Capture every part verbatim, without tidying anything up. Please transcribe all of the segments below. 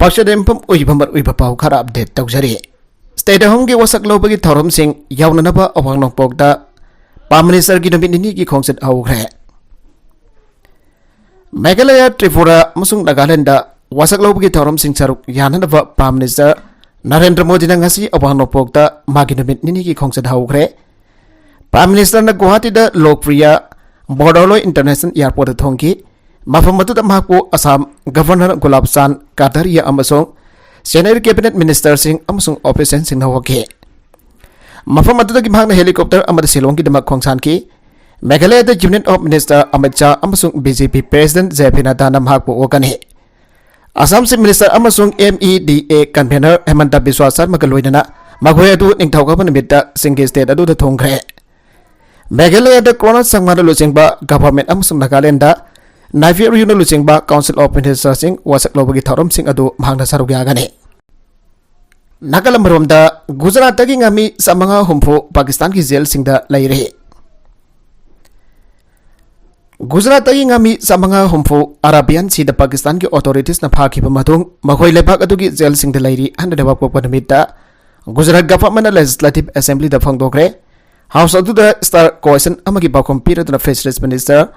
ꯑꯁꯤꯗ ꯌꯨꯝꯐꯝ ꯑꯣꯏꯕ ꯃꯔꯨꯑꯣꯏꯕ ꯄꯥꯎ ꯈꯔ ꯑꯞꯗꯦꯠ ꯇꯧꯖꯔꯤ꯫ ꯁ꯭ꯇꯦꯠ ꯑꯍꯨꯝꯒꯤ ꯋꯥꯁꯛ ꯂꯧꯕꯒꯤ ꯊꯧꯔꯝꯁꯤꯡ ꯌꯥꯎꯅꯅꯕ ꯑꯋꯥꯡ ꯅꯣꯡꯄꯣꯛꯇ ꯄ꯭ꯔꯥꯏꯝ ꯃꯤꯅꯤꯁꯇꯔꯒꯤ ꯅꯨꯃꯤꯠ ꯅꯤꯅꯤꯒꯤ ꯈꯣꯡꯆꯠ ꯍꯧꯈ꯭ꯔꯦ꯫ ꯃꯦꯘꯥꯂꯌꯥ, ꯇ꯭ꯔꯤꯄꯨꯔꯥ ꯑꯃꯁꯨꯡ ꯅꯥꯒꯥꯂꯦꯟꯗ ꯋꯥꯁꯛ ꯂꯧꯕꯒꯤ ꯊꯧꯔꯝꯁꯤꯡ ꯁꯔꯨꯛ ꯌꯥꯅꯅꯕ ꯄ꯭ꯔꯥꯏꯝ ꯃꯤꯅꯤꯁꯇꯔ ꯅꯔꯦꯟꯗ꯭ꯔ ꯃꯣꯗꯤꯅ ꯉꯁꯤ ꯑꯋꯥꯡ ꯅꯣꯡꯄꯣꯛꯇ ꯃꯥꯒꯤ ꯅꯨꯃꯤꯠ ꯅꯤꯅꯤꯒꯤ ꯈꯣꯡꯆꯠ ꯍꯧꯈ꯭ꯔꯦ꯫ ꯄ꯭ꯔꯥꯏꯝ ꯃꯤꯅꯤꯁꯇꯔꯅ ꯒꯨꯋꯥꯍꯥꯇꯤꯗ ꯂꯣꯛꯄ꯭ꯔꯤꯌꯥ ꯕꯣꯔꯗꯣꯂꯣꯏ ꯏꯟꯇꯔꯅꯦꯁꯅꯦꯜ ꯑꯦꯌꯔꯄꯣꯔꯠꯇ ꯊꯨꯡꯈꯤ꯫ ꯃꯐꯝ ꯑꯗꯨꯗ ꯃꯍꯥꯛꯄꯨ ꯑꯁꯥꯝ ꯒꯚꯔꯅꯔ ꯒꯨꯂꯥꯞ ꯆꯥꯟꯗ ꯀꯇꯥꯔꯤꯌꯥ ꯑꯃꯁꯨꯡ ꯁꯦꯅꯤꯌꯔ ꯀꯦꯕꯤꯅꯦꯠ ꯃꯤꯅꯤꯁꯇꯔꯁꯤꯡ ꯑꯃꯁꯨꯡ ꯑꯣꯐꯤꯁꯤꯌꯦꯜꯁꯤꯡꯅ ꯍꯧꯔꯛꯈꯤ꯫ ꯃꯐꯝ ꯑꯗꯨꯗꯒꯤ ꯃꯍꯥꯛꯅ ꯍꯦꯂꯤꯀꯣꯞꯇꯔ ꯑꯃꯗ ꯁꯤꯂꯣꯡꯒꯤꯗꯃꯛ ꯈꯣꯡꯁꯥꯟꯈꯤ꯫ ꯃꯦꯘꯥꯂꯌꯥꯗ union of minister Amit Shah ꯑꯃꯁꯨꯡ ꯕꯤ ꯖꯦ ꯄꯤ ꯄ꯭ꯔꯦꯁꯤꯗꯦꯟꯠ ꯖꯦ ꯄꯤ ꯅꯗ꯭ꯗꯥꯅ ꯃꯍꯥꯛꯄꯨ ꯑꯣꯛꯀꯅꯤ꯫ ꯑꯁꯥꯝ ꯆꯤꯐ ꯃꯤꯅꯤꯁꯇꯔ ꯑꯃꯁꯨꯡ ꯑꯦꯝ ꯏ ꯗꯤ ꯑꯦ ꯀꯟꯚꯦꯅꯔ ꯍꯦꯃꯟꯇ ꯕꯤꯁ꯭ꯋꯥ ꯁꯔꯃꯒ ꯂꯣꯏꯅꯅ ꯃꯈꯣꯏ ꯑꯗꯨ ꯅꯤꯡꯊꯧꯀꯥꯕ ꯅꯨꯃꯤꯠꯇ ꯆꯤꯡꯒꯤ ꯁ꯭ꯇꯦꯠ ꯑꯗꯨꯗ ꯊꯨꯡꯈ꯭ꯔꯦ꯫ ꯃꯦꯘꯥꯂꯌꯥꯗ ꯀꯣꯔꯣꯅꯥ ꯆꯥꯡꯃꯥꯅ ꯂꯨꯆꯤꯡꯕ ꯒꯚꯔꯟꯃꯦꯟꯠ ꯑꯃꯁꯨꯡ ꯅꯥꯒꯥꯂꯦꯟꯗ ꯅꯥꯏꯐꯦꯗ ꯔꯤꯌꯨꯅ ꯂꯨꯆꯤꯡꯕ ꯀꯥꯎꯟꯁꯤꯜ ꯑꯣꯐ ꯃꯤꯅꯤꯁꯇꯔꯁꯤꯡ ꯋꯥꯁꯛ ꯂꯧꯕꯒꯤ ꯊꯧꯔꯝꯁꯤꯡ ꯑꯗꯨ ꯃꯍꯥꯛꯅ ꯁꯔꯨꯛ ꯌꯥꯒꯅꯤ꯫ ꯅꯥꯀꯜ ꯑꯃꯔꯣꯝꯗ, ꯒꯨꯖꯔꯥꯠꯇꯒꯤ ꯉꯥꯃꯤ ꯆꯥꯃꯉꯥ ꯍꯨꯝꯐꯨ ꯄꯥꯀꯤꯁꯇꯥꯟꯒꯤ ꯖꯦꯜꯁꯤꯡꯗ ꯂꯩꯔꯤ꯫ ꯒꯨꯖꯔꯥꯠꯇꯒꯤ ꯉꯥꯃꯤ ꯆꯥꯃꯉꯥ ꯍꯨꯝꯐꯨ ꯑꯔꯥꯕꯤꯌꯥꯟ ꯁꯤꯗ ꯄꯥꯀꯤꯁꯇꯥꯟꯒꯤ ꯑꯣꯊꯣꯔꯤꯇꯤꯁꯅ ꯐꯥꯈꯤꯕ ꯃꯇꯨꯡ, ꯃꯈꯣꯏ ꯂꯩꯕꯥꯛ ꯑꯗꯨꯒꯤ ꯖꯦꯜꯁꯤꯡꯗ ꯂꯩꯔꯤ ꯍꯥꯏꯅ ꯂꯩꯕꯥꯛ ꯄꯣꯛꯄ ꯅꯨꯃꯤꯠꯇ ꯒꯨꯖꯔꯥꯠ ꯒꯚꯔꯟꯃꯦꯟꯠꯅ ꯂꯦꯖꯤꯁꯂꯦꯇꯤꯚ ꯑꯦꯁꯦꯝꯕ꯭ꯂꯤꯗ ꯐꯣꯡꯗꯣꯛꯈ꯭ꯔꯦ꯫ ꯍꯥꯎꯁ ꯑꯗꯨꯗ ꯁ꯭ꯇꯥꯔ ꯀꯣꯏꯁꯟ ꯑꯃꯒꯤ ꯄꯥꯎꯈꯨꯝ ꯄꯤꯔꯗꯨꯅ ꯐꯤꯁꯔꯤꯁ ꯃꯤꯅꯤꯁꯇꯔ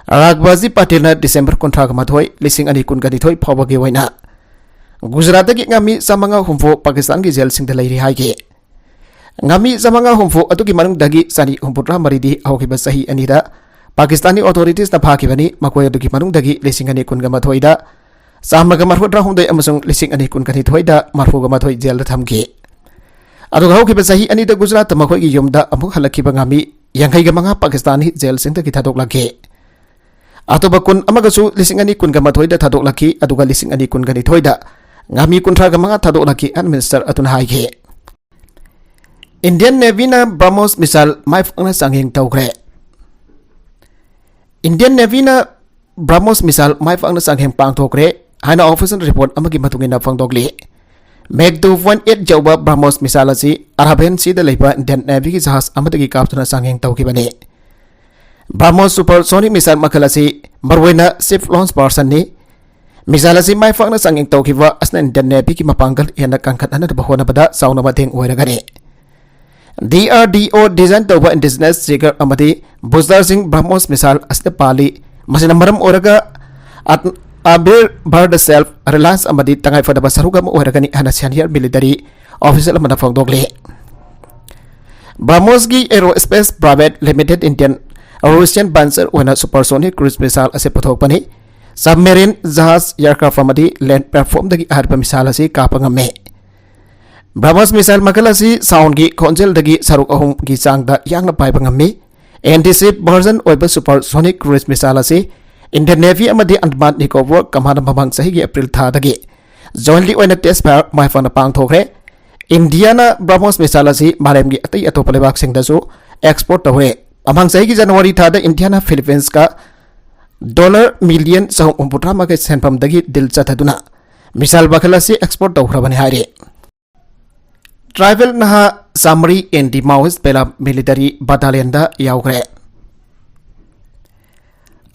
ꯔꯥꯒꯕꯥꯖꯤ ꯄꯥꯇꯤꯜꯅ ꯗꯤꯁꯦꯝꯕꯔ ꯀꯨꯟꯊ꯭ꯔꯥꯒ ꯃꯥꯊꯣꯏ, ꯂꯤꯁꯤꯡ ꯑꯅꯤ ꯀꯨꯟꯒ ꯅꯤꯊꯣꯏ ꯐꯥꯎꯕꯒꯤ ꯑꯣꯏꯅ ꯒꯨꯖꯔꯥꯠꯇꯒꯤ ꯉꯥꯃꯤ ꯆꯥꯃꯉꯥ ꯍꯨꯝꯐꯨ ꯄꯥꯀꯤꯁꯇꯥꯟꯒꯤ ꯖꯦꯜꯁꯤꯡꯗ ꯂꯩꯔꯤ ꯍꯥꯏꯈꯤ꯫ ꯉꯥꯃꯤ ꯆꯥꯃꯉꯥ ꯍꯨꯝꯐꯨ ꯑꯗꯨꯒꯤ ꯃꯅꯨꯡꯗꯒꯤ ꯆꯅꯤ ꯍꯨꯝꯐꯨꯇꯔꯥ ꯃꯔꯤꯗꯤ ꯍꯧꯈꯤꯕ ꯆꯍꯤ ꯑꯅꯤꯗ ꯄꯥꯀꯤꯁꯇꯥꯅꯤ ꯑꯣꯊꯣꯔꯤꯇꯤꯁꯅ ꯐꯥꯈꯤꯕꯅꯤ꯫ ꯃꯈꯣꯏ ꯑꯗꯨꯒꯤ ꯃꯅꯨꯡꯗꯒꯤ ꯂꯤꯁꯤꯡ ꯑꯅꯤ ꯀꯨꯟꯒ ꯃꯥꯊꯣꯏꯗ ꯆꯥꯝꯃꯒ ꯃꯔꯤꯐꯨꯇꯔꯥ ꯍꯨꯝꯗꯣꯏ ꯑꯃꯁꯨꯡ ꯂꯤꯁꯤꯡ ꯑꯅꯤ ꯀꯨꯟꯒ ꯅꯤꯊꯣꯏꯗ ꯃꯔꯤꯐꯨꯒ ꯃꯥꯊꯣꯏ ꯖꯦꯜꯗ ꯊꯝꯈꯤ꯫ ꯑꯗꯨꯒ ꯍꯧꯈꯤꯕ ꯆꯍꯤ ꯑꯅꯤꯗ ꯒꯨꯖꯔꯥꯠꯇ ꯃꯈꯣꯏꯒꯤ ꯌꯨꯝꯗ ꯑꯃꯨꯛ ꯍꯜꯂꯛꯈꯤꯕ ꯉꯥꯃꯤ ꯌꯥꯡꯈꯩꯒ ꯃꯉꯥ ꯄꯥꯀꯤꯁꯇꯥꯅꯤ ꯖꯦꯜꯁꯤꯡꯗꯒꯤ ꯊꯥꯗꯣꯛꯂꯛꯈꯤ꯫ ꯑꯇꯣꯞꯄ ꯀꯨꯟ ꯑꯃꯒꯁꯨ ꯂꯤꯁꯤꯡ ꯑꯅꯤ ꯀꯨꯟꯒ ꯃꯥꯊꯣꯏꯗ ꯊꯥꯗꯣꯛꯂꯛꯈꯤ, ꯑꯗꯨꯒ ꯂꯤꯁꯤꯡ ꯑꯅꯤ ꯀꯨꯟꯒ ꯅꯤꯊꯣꯏꯗ ꯉꯥꯃꯤ ꯀꯨꯟꯊ꯭ꯔꯥꯒ ꯃꯉꯥ ꯊꯥꯗꯣꯛꯂꯛꯈꯤ ꯍꯥꯏꯅ ꯃꯤꯅꯤꯁꯇꯔ ꯑꯗꯨꯅ ꯍꯥꯏꯈꯤ꯫ ꯏꯟꯗꯤꯌꯟ ꯅꯦꯚꯤꯅ ꯕ꯭ꯔꯍꯃꯣꯁ ꯃꯤꯁꯥꯏꯜ ꯃꯥꯏ ꯄꯥꯛꯅ ꯆꯥꯡꯌꯦꯡ ꯇꯧꯈ꯭ꯔꯦ꯫ ꯏꯟꯗꯤꯌꯟ ꯅꯦꯚꯤꯅ ꯕ꯭ꯔꯍꯃꯣꯁ ꯃꯤꯁꯥꯏꯜ ꯃꯥꯏ ꯄꯥꯛꯅ ꯆꯥꯡꯌꯦꯡ ꯄꯥꯡꯊꯣꯛꯈ꯭ꯔꯦ ꯍꯥꯏꯅ ꯑꯣꯐꯤꯁꯤꯌꯦꯜ ꯔꯤꯄꯣꯔꯠ ꯑꯃꯒꯤ ꯃꯇꯨꯡ ꯏꯟꯅ ꯐꯣꯡꯗꯣꯛꯂꯤ꯫ ꯃꯦꯛ ꯇꯨ ꯄꯣꯏꯟꯠ ꯑꯩꯠ ꯌꯧꯕ ꯕ꯭ꯔꯍꯃꯣꯁ ꯃꯤꯁꯥꯏꯜ ꯑꯁꯤ ꯑꯔꯥꯕꯤꯌꯥꯟ ꯁꯤꯗ ꯂꯩꯕ ꯏꯟꯗꯤꯌꯟ ꯅꯦꯚꯤꯒꯤ ꯖꯍꯥꯖ ꯑꯃꯗꯒꯤ ꯀꯥꯞꯇꯨꯅ ꯆꯥꯡꯌꯦꯡ ꯇꯧꯈꯤꯕꯅꯤ꯫ ꯕ꯭ꯔꯍꯃꯣꯁ ꯁꯨꯄꯔꯁꯣꯅꯤꯛ ꯃꯤꯁꯥꯏꯜ ꯃꯈꯜ ꯑꯁꯤ ꯃꯔꯨꯑꯣꯏꯅ ꯁꯤꯞ ꯂꯣꯟꯆ ꯄꯥꯔꯁꯟꯅꯤ꯫ Missile ꯑꯁꯤ ꯃꯥꯏ ꯄꯥꯛꯅ ꯆꯥꯡꯌꯦꯡ ꯇꯧꯈꯤꯕ ꯑꯁꯤꯅ Indian Navy ꯒꯤ ꯃꯄꯥꯡꯒꯜ ꯍꯦꯟꯅ ꯀꯟꯈꯠꯍꯟꯅꯕ ꯍꯣꯠꯅꯕꯗ ꯆꯥꯎꯅ ꯃꯇꯦꯡ ꯑꯣꯏꯔꯒꯅꯤ꯫ D R D O design ꯇꯧꯕ indigenous Jaeger ꯑꯃꯗꯤ booster ꯁꯤꯡ BrahMos missile ꯑꯁꯤꯗ ꯄꯥꯜꯂꯤ꯫ ꯃꯁꯤꯅ ꯃꯔꯝ ꯑꯣꯏꯔꯒ ꯑꯠ-, Atmanirbhar self reliance ꯑꯃꯗꯤ ꯇꯉꯥꯏꯐꯗꯕ ꯁꯔꯨꯛ ꯑꯃ ꯑꯣꯏꯔꯒꯅꯤ ꯍꯥꯏꯅ senior military official ꯑꯃꯅ ꯐꯣꯡꯗꯣꯛꯂꯤ꯫ BrahMos ꯒꯤ Aerospace Private Limited Indian Russian venture ꯑꯣꯏꯅ supersonic cruise missile ꯑꯁꯤ ꯄꯨꯊꯣꯛꯄꯅꯤ꯫ Submarine, ꯖꯍꯥꯖ, aircraft ꯑꯃꯗꯤ land platform ꯗꯒꯤ ꯑꯍꯥꯟꯕ missile ꯑꯁꯤ ꯀꯥꯞꯄ ꯉꯝꯃꯤ꯫ BrahMos missile ꯃꯈꯜ ꯑꯁꯤ sound ꯒꯤ ꯈꯣꯟꯖꯦꯜꯗꯒꯤ ꯁꯔꯨꯛ ꯑꯍꯨꯝꯒꯤ ꯆꯥꯡꯗ ꯌꯥꯡꯅ ꯄꯥꯏꯕ ꯉꯝꯃꯤ꯫ Anti-ship version ꯑꯣꯏꯕ supersonic cruise missile ꯑꯁꯤ Indian Navy ꯑꯃꯗꯤ Andaman Nicobar Command ꯃꯃꯥꯡ ꯆꯍꯤꯒꯤ April ꯊꯥꯗꯒꯤ jointly ꯑꯣꯏꯅ test fire ꯃꯥꯏ ꯄꯥꯛꯅ ꯄꯥꯡꯊꯣꯛꯈ꯭ꯔꯦ꯫ ꯏꯟꯗꯤꯌꯥꯅ BrahMos missile ꯑꯁꯤ ꯃꯥꯂꯦꯝꯒꯤ ꯑꯇꯩ ꯑꯇꯣꯞꯄ ꯂꯩꯕꯥꯛꯁꯤꯡꯗꯁꯨ export ꯇꯧꯔꯦ꯫ ꯃꯃꯥꯡ ꯆꯍꯤꯒꯤ January ꯊꯥꯗ ꯏꯟꯗꯤꯌꯥꯅ Philippines ꯀ dollar million ꯆꯍꯨꯝ ꯍꯨꯝꯐꯨꯇꯔꯥ ꯃꯉꯥꯒꯤ ꯁꯦꯟꯐꯝꯗꯒꯤ deal ꯆꯠꯊꯗꯨꯅ missile ꯃꯈꯜ ꯑꯁꯤ export ꯇꯧꯈ꯭ꯔꯕꯅꯤ ꯍꯥꯏꯔꯤ꯫ Tribal ꯅꯍꯥ ꯆꯥꯃꯔꯤ anti Maoist paramilitary battalion ꯗ ꯌꯥꯎꯈ꯭ꯔꯦ꯫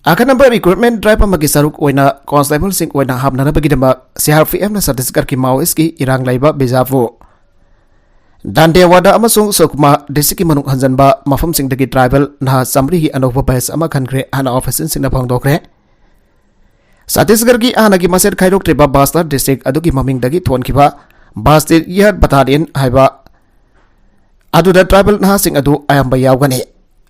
ꯑꯈꯟꯅꯕ recruitment drive ꯑꯃꯒꯤ ꯁꯔꯨꯛ ꯑꯣꯏꯅ constable ꯁꯤꯡ ꯑꯣꯏꯅ ꯍꯥꯞꯅꯅꯕꯒꯤꯗꯃꯛ C R P F ꯅ ꯆꯇꯤꯁꯒꯔꯒꯤ Maoist ꯀꯤ ꯏꯔꯥꯡ ꯂꯩꯕ ꯕꯤꯖꯥꯄꯨꯔ, ꯗꯥꯟꯇꯦꯋꯥꯗꯥ ꯑꯃꯁꯨꯡ ꯁꯨꯀꯃꯥ district ꯀꯤ ꯃꯅꯨꯡ ꯍꯟꯖꯟꯕ ꯃꯐꯝꯁꯤꯡꯗꯒꯤ tribal ꯅꯍꯥ ꯆꯥꯃꯔꯤꯒꯤ ꯑꯅꯧꯕ batch ꯑꯃ ꯈꯟꯈ꯭ꯔꯦ ꯍꯥꯏꯅ official ꯁꯤꯡꯅ ꯐꯣꯡꯗꯣꯛꯈ꯭ꯔꯦ꯫ ꯆꯇꯤꯁꯒꯔꯒꯤ ꯍꯥꯟꯅꯒꯤ ꯃꯁꯦꯟ ꯈꯥꯏꯗꯣꯛꯇ꯭ꯔꯤꯕ ꯕꯁꯇꯔ district ꯑꯗꯨꯒꯤ ꯃꯃꯤꯡꯗꯒꯤ ꯊꯣꯟꯈꯤꯕ ꯕꯁꯇꯤꯌꯥꯔ battalion ꯍꯥꯏꯕ ꯑꯗꯨꯗ tribal ꯅꯍꯥꯁꯤꯡ ꯑꯗꯨ ꯑꯌꯥꯝꯕ ꯌꯥꯎꯒꯅꯤ꯫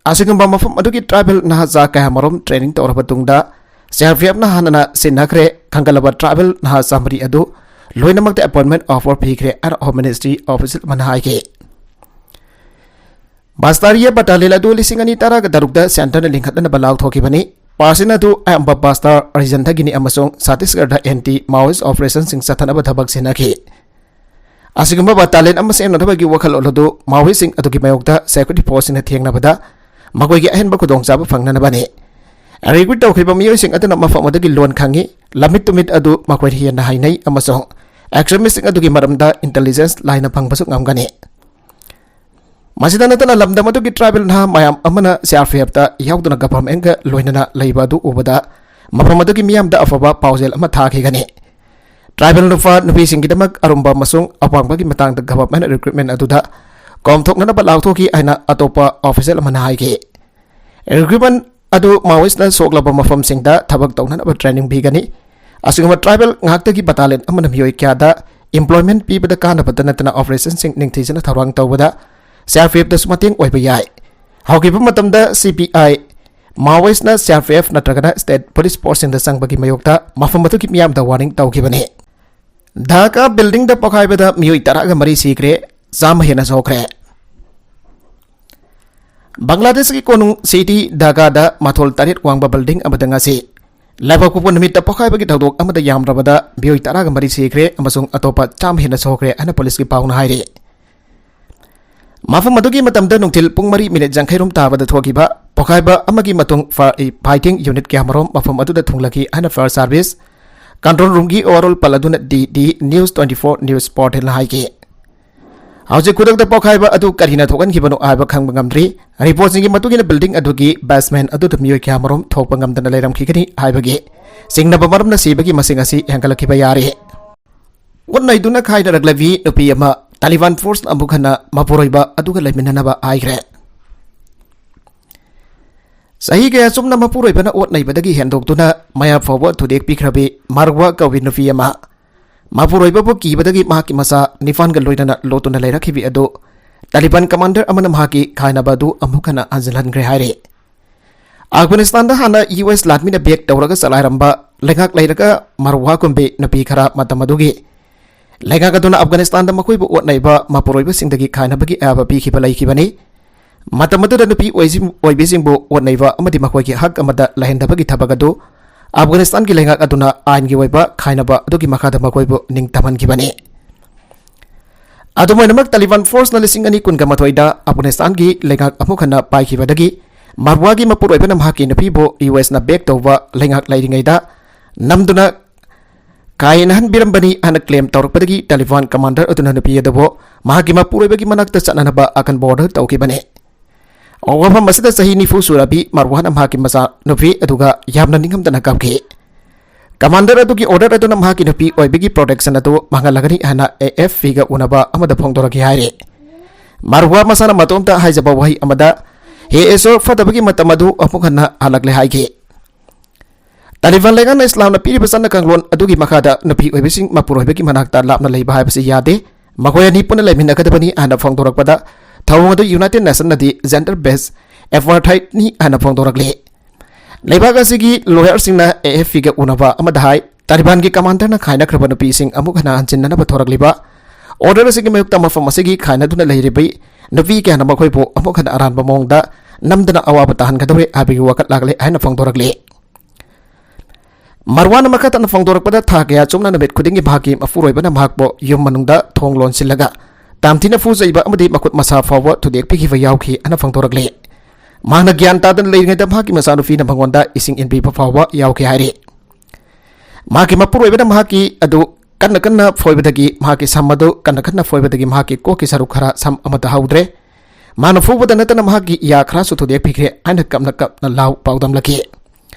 ꯑꯁꯤꯒꯨꯝꯕ ꯃꯐꯝ ꯑꯗꯨꯒꯤ tribal ꯅꯍꯥ ꯆꯥ ꯀꯌꯥꯃꯔꯨꯝ training ꯇꯧꯔꯕ ꯇꯨꯡꯗ C R P F ꯅ ꯍꯥꯟꯅꯅ ꯁꯤꯟꯅꯈ꯭ꯔꯦ꯫ ꯈꯟꯒꯠꯂꯕ tribal ꯅꯍꯥ ꯆꯥꯃꯔꯤ ꯑꯗꯨ ꯂꯣꯏꯅꯃꯛꯇ appointment offer ꯄꯤꯈ꯭ꯔꯦ ꯍꯥꯏꯅ Home Ministry official ꯑꯃꯅ ꯍꯥꯏꯈꯤ꯫ ꯕꯁꯇꯥꯔꯤꯌꯥ battalion ꯑꯗꯨ ꯂꯤꯁꯤꯡ ꯑꯅꯤ ꯇꯔꯥꯒ ꯇꯔꯨꯛꯇ centre ꯅ ꯂꯤꯡꯈꯠꯅꯅꯕ ꯂꯥꯎꯊꯣꯛꯈꯤꯕꯅꯤ꯫ Percent ꯑꯗꯨ ꯑꯌꯥꯝꯕ ꯕꯁꯇꯥꯔ region ꯗꯒꯤꯅꯤ ꯑꯃꯁꯨꯡ ꯆꯇꯤꯁꯒꯔꯗ anti Maoist operation ꯁꯤꯡ ꯆꯠꯊꯅꯕ ꯊꯕꯛ ꯁꯤꯟꯅꯈꯤ꯫ ꯑꯁꯤꯒꯨꯝꯕ battalion ꯑꯃ ꯁꯦꯝꯅꯅꯕꯒꯤ ꯋꯥꯈꯜꯂꯣꯟ ꯑꯗꯨ Maoist ꯁꯤꯡ ꯑꯗꯨꯒꯤ ꯃꯥꯌꯣꯛꯇ security force ꯁꯤꯡꯅ ꯊꯦꯡꯅꯕꯗ ꯃꯈꯣꯏꯒꯤ ꯑꯍꯦꯟꯕ ꯈꯨꯗꯣꯡꯆꯥꯕ ꯐꯪꯅꯅꯕꯅꯤ꯫ Recruit ꯇꯧꯈ꯭ꯔꯤꯕ ꯃꯤꯑꯣꯏꯁꯤꯡ ꯑꯗꯨꯅ ꯃꯐꯝ ꯑꯗꯨꯒꯤ ꯂꯣꯟ ꯈꯪꯏ, ꯂꯝꯃꯤꯠ ꯇꯨꯃꯤꯠ ꯑꯗꯨ ꯃꯈꯣꯏꯅ ꯍꯦꯟꯅ ꯍꯩꯅꯩ ꯑꯃꯁꯨꯡ extremist ꯁꯤꯡ ꯑꯗꯨꯒꯤ ꯃꯔꯝꯗ intelligence ꯂꯥꯏꯅ ꯐꯪꯕꯁꯨ ꯉꯝꯒꯅꯤ꯫ ꯃꯁꯤꯗ ꯅꯠꯇꯅ ꯂꯝꯗꯝ ꯑꯗꯨꯒꯤ tribal ꯅꯍꯥ ꯃꯌꯥꯝ ꯑꯃꯅ C R P F ꯇ ꯌꯥꯎꯗꯨꯅ government ꯀ ꯂꯣꯏꯅꯅ ꯂꯩꯕ ꯑꯗꯨ ꯎꯕꯗ ꯃꯐꯝ ꯑꯗꯨꯒꯤ ꯃꯤꯌꯥꯝꯗ ꯑꯐꯕ ꯄꯥꯎꯖꯦꯜ ꯑꯃ ꯊꯥꯈꯤꯒꯅꯤ꯫ Tribal ꯅꯨꯄꯥ ꯅꯨꯄꯤꯁꯤꯡꯒꯤꯗꯃꯛ ꯑꯔꯨꯝꯕ ꯑꯃꯁꯨꯡ ꯑꯄꯥꯝꯕꯒꯤ ꯃꯇꯥꯡꯗ government recruitment ꯑꯗꯨꯗ ꯀꯣꯝꯊꯣꯛꯅꯅꯕ ꯂꯥꯎꯊꯣꯛꯈꯤ ꯍꯥꯏꯅ ꯑꯇꯣꯞꯄ official ꯑꯃꯅ ꯍꯥꯏꯈꯤ꯫ Recruitment ꯑꯗꯨ Maoistꯅ ꯁꯣꯛꯂꯕ ꯃꯐꯝꯁꯤꯡꯗ ꯊꯕꯛ ꯇꯧꯅꯅꯕ training ꯄꯤꯒꯅꯤ꯫ ꯑꯁꯤꯒꯨꯝꯕ tribal ꯉꯥꯛꯇꯒꯤ battalion ꯑꯃꯅ ꯃꯤꯑꯣꯏ ꯀꯌꯥꯗ employment ꯄꯤꯕꯗ ꯀꯥꯟꯅꯕꯇ ꯅꯠꯇꯅ operationꯁꯤꯡ ꯅꯤꯡꯊꯤꯖꯅ ꯊꯧꯔꯥꯡ ꯇꯧꯕꯗ CRPFꯇꯁꯨ ꯃꯇꯦꯡ ꯑꯣꯏꯕ ꯌꯥꯏ꯫ ꯍꯧꯈꯤꯕ ꯃꯇꯝꯗ CPI Maoistꯅ CRPF ꯅꯠꯇ꯭ꯔꯒꯅ state police forceꯁꯤꯡꯗ ꯆꯪꯕꯒꯤ ꯃꯥꯌꯣꯛꯇ ꯃꯐꯝ ꯑꯗꯨꯒꯤ ꯃꯤꯌꯥꯝꯗ warning ꯇꯧꯈꯤꯕꯅꯤ꯫ ꯙꯥꯀꯥ buildingꯗ ꯄꯣꯈꯥꯏꯕꯗ ꯃꯤꯑꯣꯏ ꯇꯔꯥꯒ ꯃꯔꯤ ꯁꯤꯈ꯭ꯔꯦ, ꯆꯥꯝꯃ ꯍꯦꯟꯅ ꯁꯣꯛꯈ꯭ꯔꯦ꯫ ꯕꯪꯒ꯭ꯂꯥꯗꯦꯁꯀꯤ ꯀꯣꯅꯨꯡ city ꯙꯥꯀꯥꯗ ꯃꯊꯣꯜ ꯇꯔꯦꯠ ꯋꯥꯡꯕ building ꯑꯃꯗ ꯉꯁꯤ ꯂꯩꯕꯥꯛꯄꯣꯛꯄ ꯅꯨꯃꯤꯠꯇ ꯄꯣꯈꯥꯏꯕꯒꯤ ꯊꯧꯗꯣꯛ ꯑꯃꯗ ꯌꯥꯝꯗ꯭ꯔꯕꯗ ꯃꯤꯑꯣꯏ ꯇꯔꯥꯒ ꯃꯔꯤ ꯁꯤꯈ꯭ꯔꯦ ꯑꯃꯁꯨꯡ ꯑꯇꯣꯞꯄ ꯆꯥꯝꯃ ꯍꯦꯟꯅ ꯁꯣꯛꯈ꯭ꯔꯦ ꯍꯥꯏꯅ policeꯀꯤ ꯄꯥꯎꯅ ꯍꯥꯏꯔꯤ꯫ ꯃꯐꯝ ꯑꯗꯨꯒꯤ ꯃꯇꯝꯗ ꯅꯨꯡꯊꯤꯜ ꯄꯨꯡ ꯃꯔꯤ minute ꯌꯥꯡꯈꯩꯔꯣꯝ ꯇꯥꯕꯗ ꯊꯣꯛꯈꯤꯕ ꯄꯣꯈꯥꯏꯕ ꯑꯃꯒꯤ ꯃꯇꯨꯡ ꯐ-, fighting unit ꯀꯌꯥꯃꯔꯨꯝ ꯃꯐꯝ ꯑꯗꯨꯗ ꯊꯨꯡꯂꯈꯤ ꯍꯥꯏꯅ fire service control roomꯒꯤ overall ꯄꯜ ꯑꯗꯨꯅ DD News twenty four News Portalꯅ ꯍꯥꯏꯈꯤ꯫ ꯍꯧꯖꯤꯛ ꯈꯨꯗꯛꯇ ꯄꯣꯈꯥꯏꯕ ꯑꯗꯨ ꯀꯔꯤꯅ ꯊꯣꯛꯍꯟꯈꯤꯕꯅꯣ ꯍꯥꯏꯕ ꯈꯪꯕ ꯉꯝꯗ꯭ꯔꯤ꯫ Reportꯁꯤꯡꯒꯤ ꯃꯇꯨꯡ ꯏꯟꯅ building ꯑꯗꯨꯒꯤ basement ꯑꯗꯨꯗ ꯃꯤꯑꯣꯏ ꯀꯌꯥꯃꯔꯨꯝ ꯊꯣꯛꯄ ꯉꯝꯗꯅ ꯂꯩꯔꯝꯈꯤꯒꯅꯤ ꯍꯥꯏꯕꯒꯤ ꯆꯤꯡꯅꯕ ꯃꯔꯝꯅ ꯁꯤꯕꯒꯤ ꯃꯁꯤꯡ ꯑꯁꯤ ꯍꯦꯟꯒꯠꯂꯛꯈꯤꯕ ꯌꯥꯔꯤ꯫ ꯑꯣꯠ ꯅꯩꯗꯨꯅ ꯈꯥꯏꯅꯔꯛꯂꯕꯤ ꯅꯨꯄꯤ ꯑꯃ ꯇꯥꯂꯤꯕꯥꯟ forceꯅ ꯑꯃꯨꯛ ꯍꯟꯅ ꯃꯄꯨꯔꯣꯏꯕ ꯑꯗꯨꯒ ꯂꯩꯃꯤꯟꯅꯅꯕ ꯍꯥꯏꯈ꯭ꯔꯦ꯫ ꯆꯍꯤ ꯀꯌꯥ ꯆꯨꯝꯅ ꯃꯄꯨꯔꯣꯏꯕꯅ ꯑꯣꯠ ꯅꯩꯕꯗꯒꯤ ꯍꯦꯟꯗꯣꯛꯇꯨꯅ ꯃꯌꯥ ꯐꯥꯎꯕ ꯊꯨꯗꯦꯛꯄꯤꯈ꯭ꯔꯕꯤ ꯃꯥꯔꯋꯥ ꯀꯧꯕꯤ ꯅꯨꯄꯤ ꯑꯃ ꯃꯄꯨꯔꯣꯏꯕꯕꯨ ꯀꯤꯕꯗꯒꯤ ꯃꯍꯥꯛꯀꯤ ꯃꯆꯥ ꯅꯤꯄꯥꯟꯒ ꯂꯣꯏꯅꯅ ꯂꯣꯠꯇꯨꯅ ꯂꯩꯔꯛꯈꯤꯕꯤ ꯑꯗꯨ ꯇꯥꯂꯤꯕꯥꯟ commander ꯑꯃꯅ ꯃꯍꯥꯛꯀꯤ ꯈꯥꯏꯅꯕ ꯑꯗꯨ ꯑꯃꯨꯛ ꯍꯟꯅ ꯍꯟꯖꯤꯜꯍꯟꯈ꯭ꯔꯦ ꯍꯥꯏꯔꯤ꯫ ꯑꯐꯒꯥꯅꯤꯁꯇꯥꯟꯗ ꯍꯥꯟꯅ US ꯂꯥꯟꯃꯤꯅ ꯕꯦꯛ ꯇꯧꯔꯒ ꯆꯂꯥꯏꯔꯝꯕ ꯂꯩꯉꯥꯛ ꯂꯩꯔꯒ ꯃꯥꯔꯋꯥ ꯀꯨꯝꯕꯤ ꯅꯨꯄꯤ ꯈꯔ ꯃꯇꯝ ꯑꯗꯨꯒꯤ ꯂꯩꯉꯥꯛ ꯑꯗꯨꯅ ꯑꯐꯒꯥꯅꯤꯁꯇꯥꯟꯗ ꯃꯈꯣꯏꯕꯨ ꯑꯣꯠ ꯅꯩꯕ ꯃꯄꯨꯔꯣꯏꯕꯁꯤꯡꯗꯒꯤ ꯈꯥꯏꯅꯕꯒꯤ ꯑꯌꯥꯕ ꯄꯤꯈꯤꯕ ꯂꯩꯈꯤꯕꯅꯤ꯫ ꯃꯇꯝ ꯑꯗꯨꯗ ꯅꯨꯄꯤ ꯑꯣꯏꯁꯤꯡ-, ꯑꯣꯏꯕꯤꯁꯤꯡꯕꯨ ꯑꯣꯠ ꯅꯩꯕ ꯑꯃꯗꯤ ꯃꯈꯣꯏꯒꯤ ꯍꯛ ꯑꯃꯗ ꯂꯩꯍꯟꯗꯕꯒꯤ ꯊꯕꯛ ꯑꯗꯨ ꯑꯐꯒꯥꯅꯤꯁꯇꯥꯟꯒꯤ ꯂꯩꯉꯥꯛ ꯑꯗꯨꯅ ꯑꯥꯏꯟꯒꯤ ꯑꯣꯏꯕ ꯈꯥꯏꯅꯕ ꯑꯗꯨꯒꯤ ꯃꯈꯥꯗ ꯃꯈꯣꯏꯕꯨ ꯅꯤꯡꯇꯝꯍꯟꯈꯤꯕꯅꯤ꯫ ꯑꯗꯨꯝ ꯑꯣꯏꯅꯃꯛ, ꯇꯥꯂꯤꯕꯥꯟ forceꯅ ꯂꯤꯁꯤꯡ ꯑꯅꯤ ꯀꯨꯟꯒ ꯃꯥꯊꯣꯏꯗ ꯑꯐꯒꯥꯅꯤꯁꯇꯥꯟꯒꯤ ꯂꯩꯉꯥꯛ ꯑꯃꯨꯛ ꯍꯟꯅ ꯄꯥꯏꯈꯤꯕꯗꯒꯤ ꯃꯥꯔꯋꯥꯒꯤ ꯃꯄꯨꯔꯣꯏꯕꯅ ꯃꯍꯥꯛꯀꯤ ꯅꯨꯄꯤꯕꯨ US ꯅ ꯕꯦꯛ ꯇꯧꯕ ꯂꯩꯉꯥꯛ ꯂꯩꯔꯤꯉꯩꯗ ꯅꯝꯗꯨꯅ ꯀꯥꯏꯅꯍꯟꯕꯤꯔꯝꯕꯅꯤ ꯍꯥꯏꯅ claim ꯇꯧꯔꯛꯄꯗꯒꯤ ꯇꯥꯂꯤꯕꯥꯟ commander ꯑꯗꯨꯅ ꯅꯨꯄꯤ ꯑꯗꯨꯕꯨ ꯃꯍꯥꯛꯀꯤ ꯃꯄꯨꯔꯣꯏꯕꯒꯤ ꯃꯅꯥꯛꯇ ꯆꯠꯅꯅꯕ ꯑꯀꯟꯕ order ꯇꯧꯈꯤꯕꯅꯤ꯫ ꯋꯥꯐꯝ ꯑꯁꯤꯗ ꯆꯍꯤ ꯅꯤꯐꯨ ꯁꯨꯔꯕꯤ ꯃꯔꯋꯥꯅ ꯃꯍꯥꯛꯀꯤ ꯃꯆꯥ ꯅꯨꯄꯤ ꯑꯗꯨꯒ ꯌꯥꯝꯅ ꯅꯤꯡꯉꯝꯗꯅ ꯀꯞꯈꯤ꯫ ꯀꯃꯥꯟꯗꯔ ꯑꯗꯨꯒꯤ ꯑꯣꯔꯗꯔ ꯑꯗꯨꯅ ꯃꯍꯥꯛꯀꯤ ꯅꯨꯄꯤ ꯑꯣꯏꯕꯒꯤ ꯄ꯭ꯔꯣꯇꯦꯛꯁꯟ ꯑꯗꯨ ꯃꯥꯡꯍꯜꯂꯒꯅꯤ ꯍꯥꯏꯅ ꯑꯦ ꯑꯦꯐ ꯄꯤꯒ ꯎꯅꯕ ꯑꯃꯗ ꯐꯣꯡꯗꯣꯔꯛꯈꯤ ꯍꯥꯏꯔꯤ꯫ ꯃꯔꯋꯥ ꯃꯁꯥꯅ ꯃꯇꯣꯝꯇ ꯍꯥꯏꯖꯕ ꯋꯥꯍꯩ ꯑꯃꯗ, "ꯍꯦ ꯏꯁꯣꯔ, ꯐꯠꯇꯕꯒꯤ ꯃꯇꯝ ꯑꯗꯨ ꯑꯃꯨꯛ ꯍꯟꯅ ꯍꯜꯂꯛꯂꯦ" ꯍꯥꯏꯈꯤ꯫ ꯇꯥꯂꯤꯕꯥꯟ ꯂꯩꯉꯥꯛꯅ ꯏꯁꯂꯥꯝꯅ ꯄꯤꯔꯤꯕ ꯆꯠꯅ ꯀꯥꯡꯂꯣꯟ ꯑꯗꯨꯒꯤ ꯃꯈꯥꯗ ꯅꯨꯄꯤ ꯑꯣꯏꯕꯤꯁꯤꯡ ꯃꯄꯨꯔꯣꯏꯕꯒꯤ ꯃꯅꯥꯛꯇ ꯂꯥꯞꯅ ꯂꯩꯕ ꯍꯥꯏꯕꯁꯤ ꯌꯥꯗꯦ꯫ ꯃꯈꯣꯏ ꯑꯅꯤ ꯄꯨꯟꯅ ꯂꯩꯃꯤꯟꯅꯒꯗꯕꯅꯤ ꯍꯥꯏꯅ ꯐꯣꯡꯗꯣꯔꯛꯄꯗ, ꯊꯧꯑꯣꯡ ꯑꯗꯨ ꯌꯨꯅꯥꯏꯇꯦꯗ ꯅꯦꯁꯟꯅꯗꯤ ꯖꯦꯟꯗꯔ ꯕꯦꯁ ꯑꯦꯄꯥꯔꯊꯥꯏꯗꯅꯤ ꯍꯥꯏꯅ ꯐꯣꯡꯗꯣꯔꯛꯂꯤ꯫ ꯂꯩꯕꯥꯛ ꯑꯁꯤꯒꯤ ꯂꯣꯌꯔꯁꯤꯡꯅ ꯑꯦ ꯑꯦꯐ ꯄꯤꯒ ꯎꯅꯕ ꯑꯃꯗ ꯍꯥꯏ, ꯇꯥꯂꯤꯕꯥꯟꯒꯤ ꯀꯃꯥꯟꯗꯔꯅ ꯈꯥꯏꯅꯈ꯭ꯔꯕ ꯅꯨꯄꯤꯁꯤꯡ ꯑꯃꯨꯛ ꯍꯟꯅ ꯍꯟꯖꯤꯟꯅꯅꯕ ꯊꯣꯔꯛꯂꯤꯕ ꯑꯣꯔꯗꯔ ꯑꯁꯤꯒꯤ ꯃꯥꯌꯣꯛꯇ ꯃꯐꯝ ꯑꯁꯤꯒꯤ ꯈꯥꯏꯅꯗꯨꯅ ꯂꯩꯔꯤꯕ ꯅꯨꯄꯤ ꯀꯌꯥꯅ ꯃꯈꯣꯏꯕꯨ ꯑꯃꯨꯛ ꯍꯟꯅ ꯑꯔꯥꯟꯕ ꯃꯑꯣꯡꯗ ꯅꯝꯗꯅ ꯑꯋꯥꯕ ꯇꯥꯍꯟꯒꯗꯧꯔꯦ ꯍꯥꯏꯕꯒꯤ ꯋꯥꯀꯠ ꯂꯥꯛꯂꯦ ꯍꯥꯏꯅ ꯐꯣꯡꯗꯣꯔꯛꯂꯤ꯫ ꯃꯔꯋꯥꯅ ꯃꯈꯥ ꯇꯥꯅ ꯐꯣꯡꯗꯣꯔꯛꯄꯗ, ꯊꯥ ꯀꯌꯥ ꯆꯨꯞꯅ ꯅꯨꯃꯤꯠ ꯈꯨꯗꯤꯡꯒꯤ ꯃꯍꯥꯛꯀꯤ ꯃꯄꯨꯔꯣꯏꯕꯅ ꯃꯍꯥꯛꯄꯨ ꯌꯨꯝ ꯃꯅꯨꯡꯗ ꯊꯣꯡ ꯂꯣꯟꯁꯤꯜꯂꯒ ꯇꯥꯝꯊꯤꯅ ꯐꯨꯖꯩꯕ ꯑꯃꯗꯤ ꯃꯈꯨꯠ ꯃꯁꯥ ꯐꯥꯎꯕ ꯊꯨꯗꯦꯛꯄꯤꯈꯤꯕ ꯌꯥꯎꯈꯤ ꯍꯥꯏꯅ ꯐꯣꯡꯗꯣꯔꯛꯂꯤ꯫ ꯃꯍꯥꯛꯅ ꯒ꯭ꯌꯥꯟ ꯇꯥꯗꯅ ꯂꯩꯔꯤꯉꯩꯗ ꯃꯍꯥꯛꯀꯤ ꯃꯆꯥꯅꯨꯄꯤꯅ ꯃꯉꯣꯟꯗ ꯏꯁꯤꯡ ꯏꯟꯕꯤꯕ ꯐꯥꯎꯕ ꯌꯥꯎꯈꯤ ꯍꯥꯏꯔꯤ꯫ ꯃꯍꯥꯛꯀꯤ ꯃꯄꯨꯔꯣꯏꯕꯅ ꯃꯍꯥꯛꯀꯤ ꯑꯗꯨ ꯀꯟꯅ ꯀꯟꯅ ꯐꯣꯏꯕꯗꯒꯤ ꯃꯍꯥꯛꯀꯤ ꯁꯝ ꯑꯗꯨ ꯀꯟꯅ ꯀꯟꯅ ꯐꯣꯏꯕꯗꯒꯤ ꯃꯍꯥꯛꯀꯤ ꯀꯣꯛꯀꯤ ꯁꯔꯨꯛ ꯈꯔ ꯁꯝ ꯑꯃꯠꯇ ꯍꯧꯗ꯭ꯔꯦ꯫ ꯃꯥꯅ ꯐꯨꯕꯗ ꯅꯠꯇꯅ ꯃꯍꯥꯛꯀꯤ ꯌꯥ ꯈꯔꯁꯨ ꯊꯨꯗꯦꯛꯄꯤꯈ꯭ꯔꯦ ꯍꯥꯏꯅ ꯀꯞꯅ ꯀꯞꯅ ꯂꯥꯎ ꯄꯥꯎꯗꯝꯂꯛꯈꯤ꯫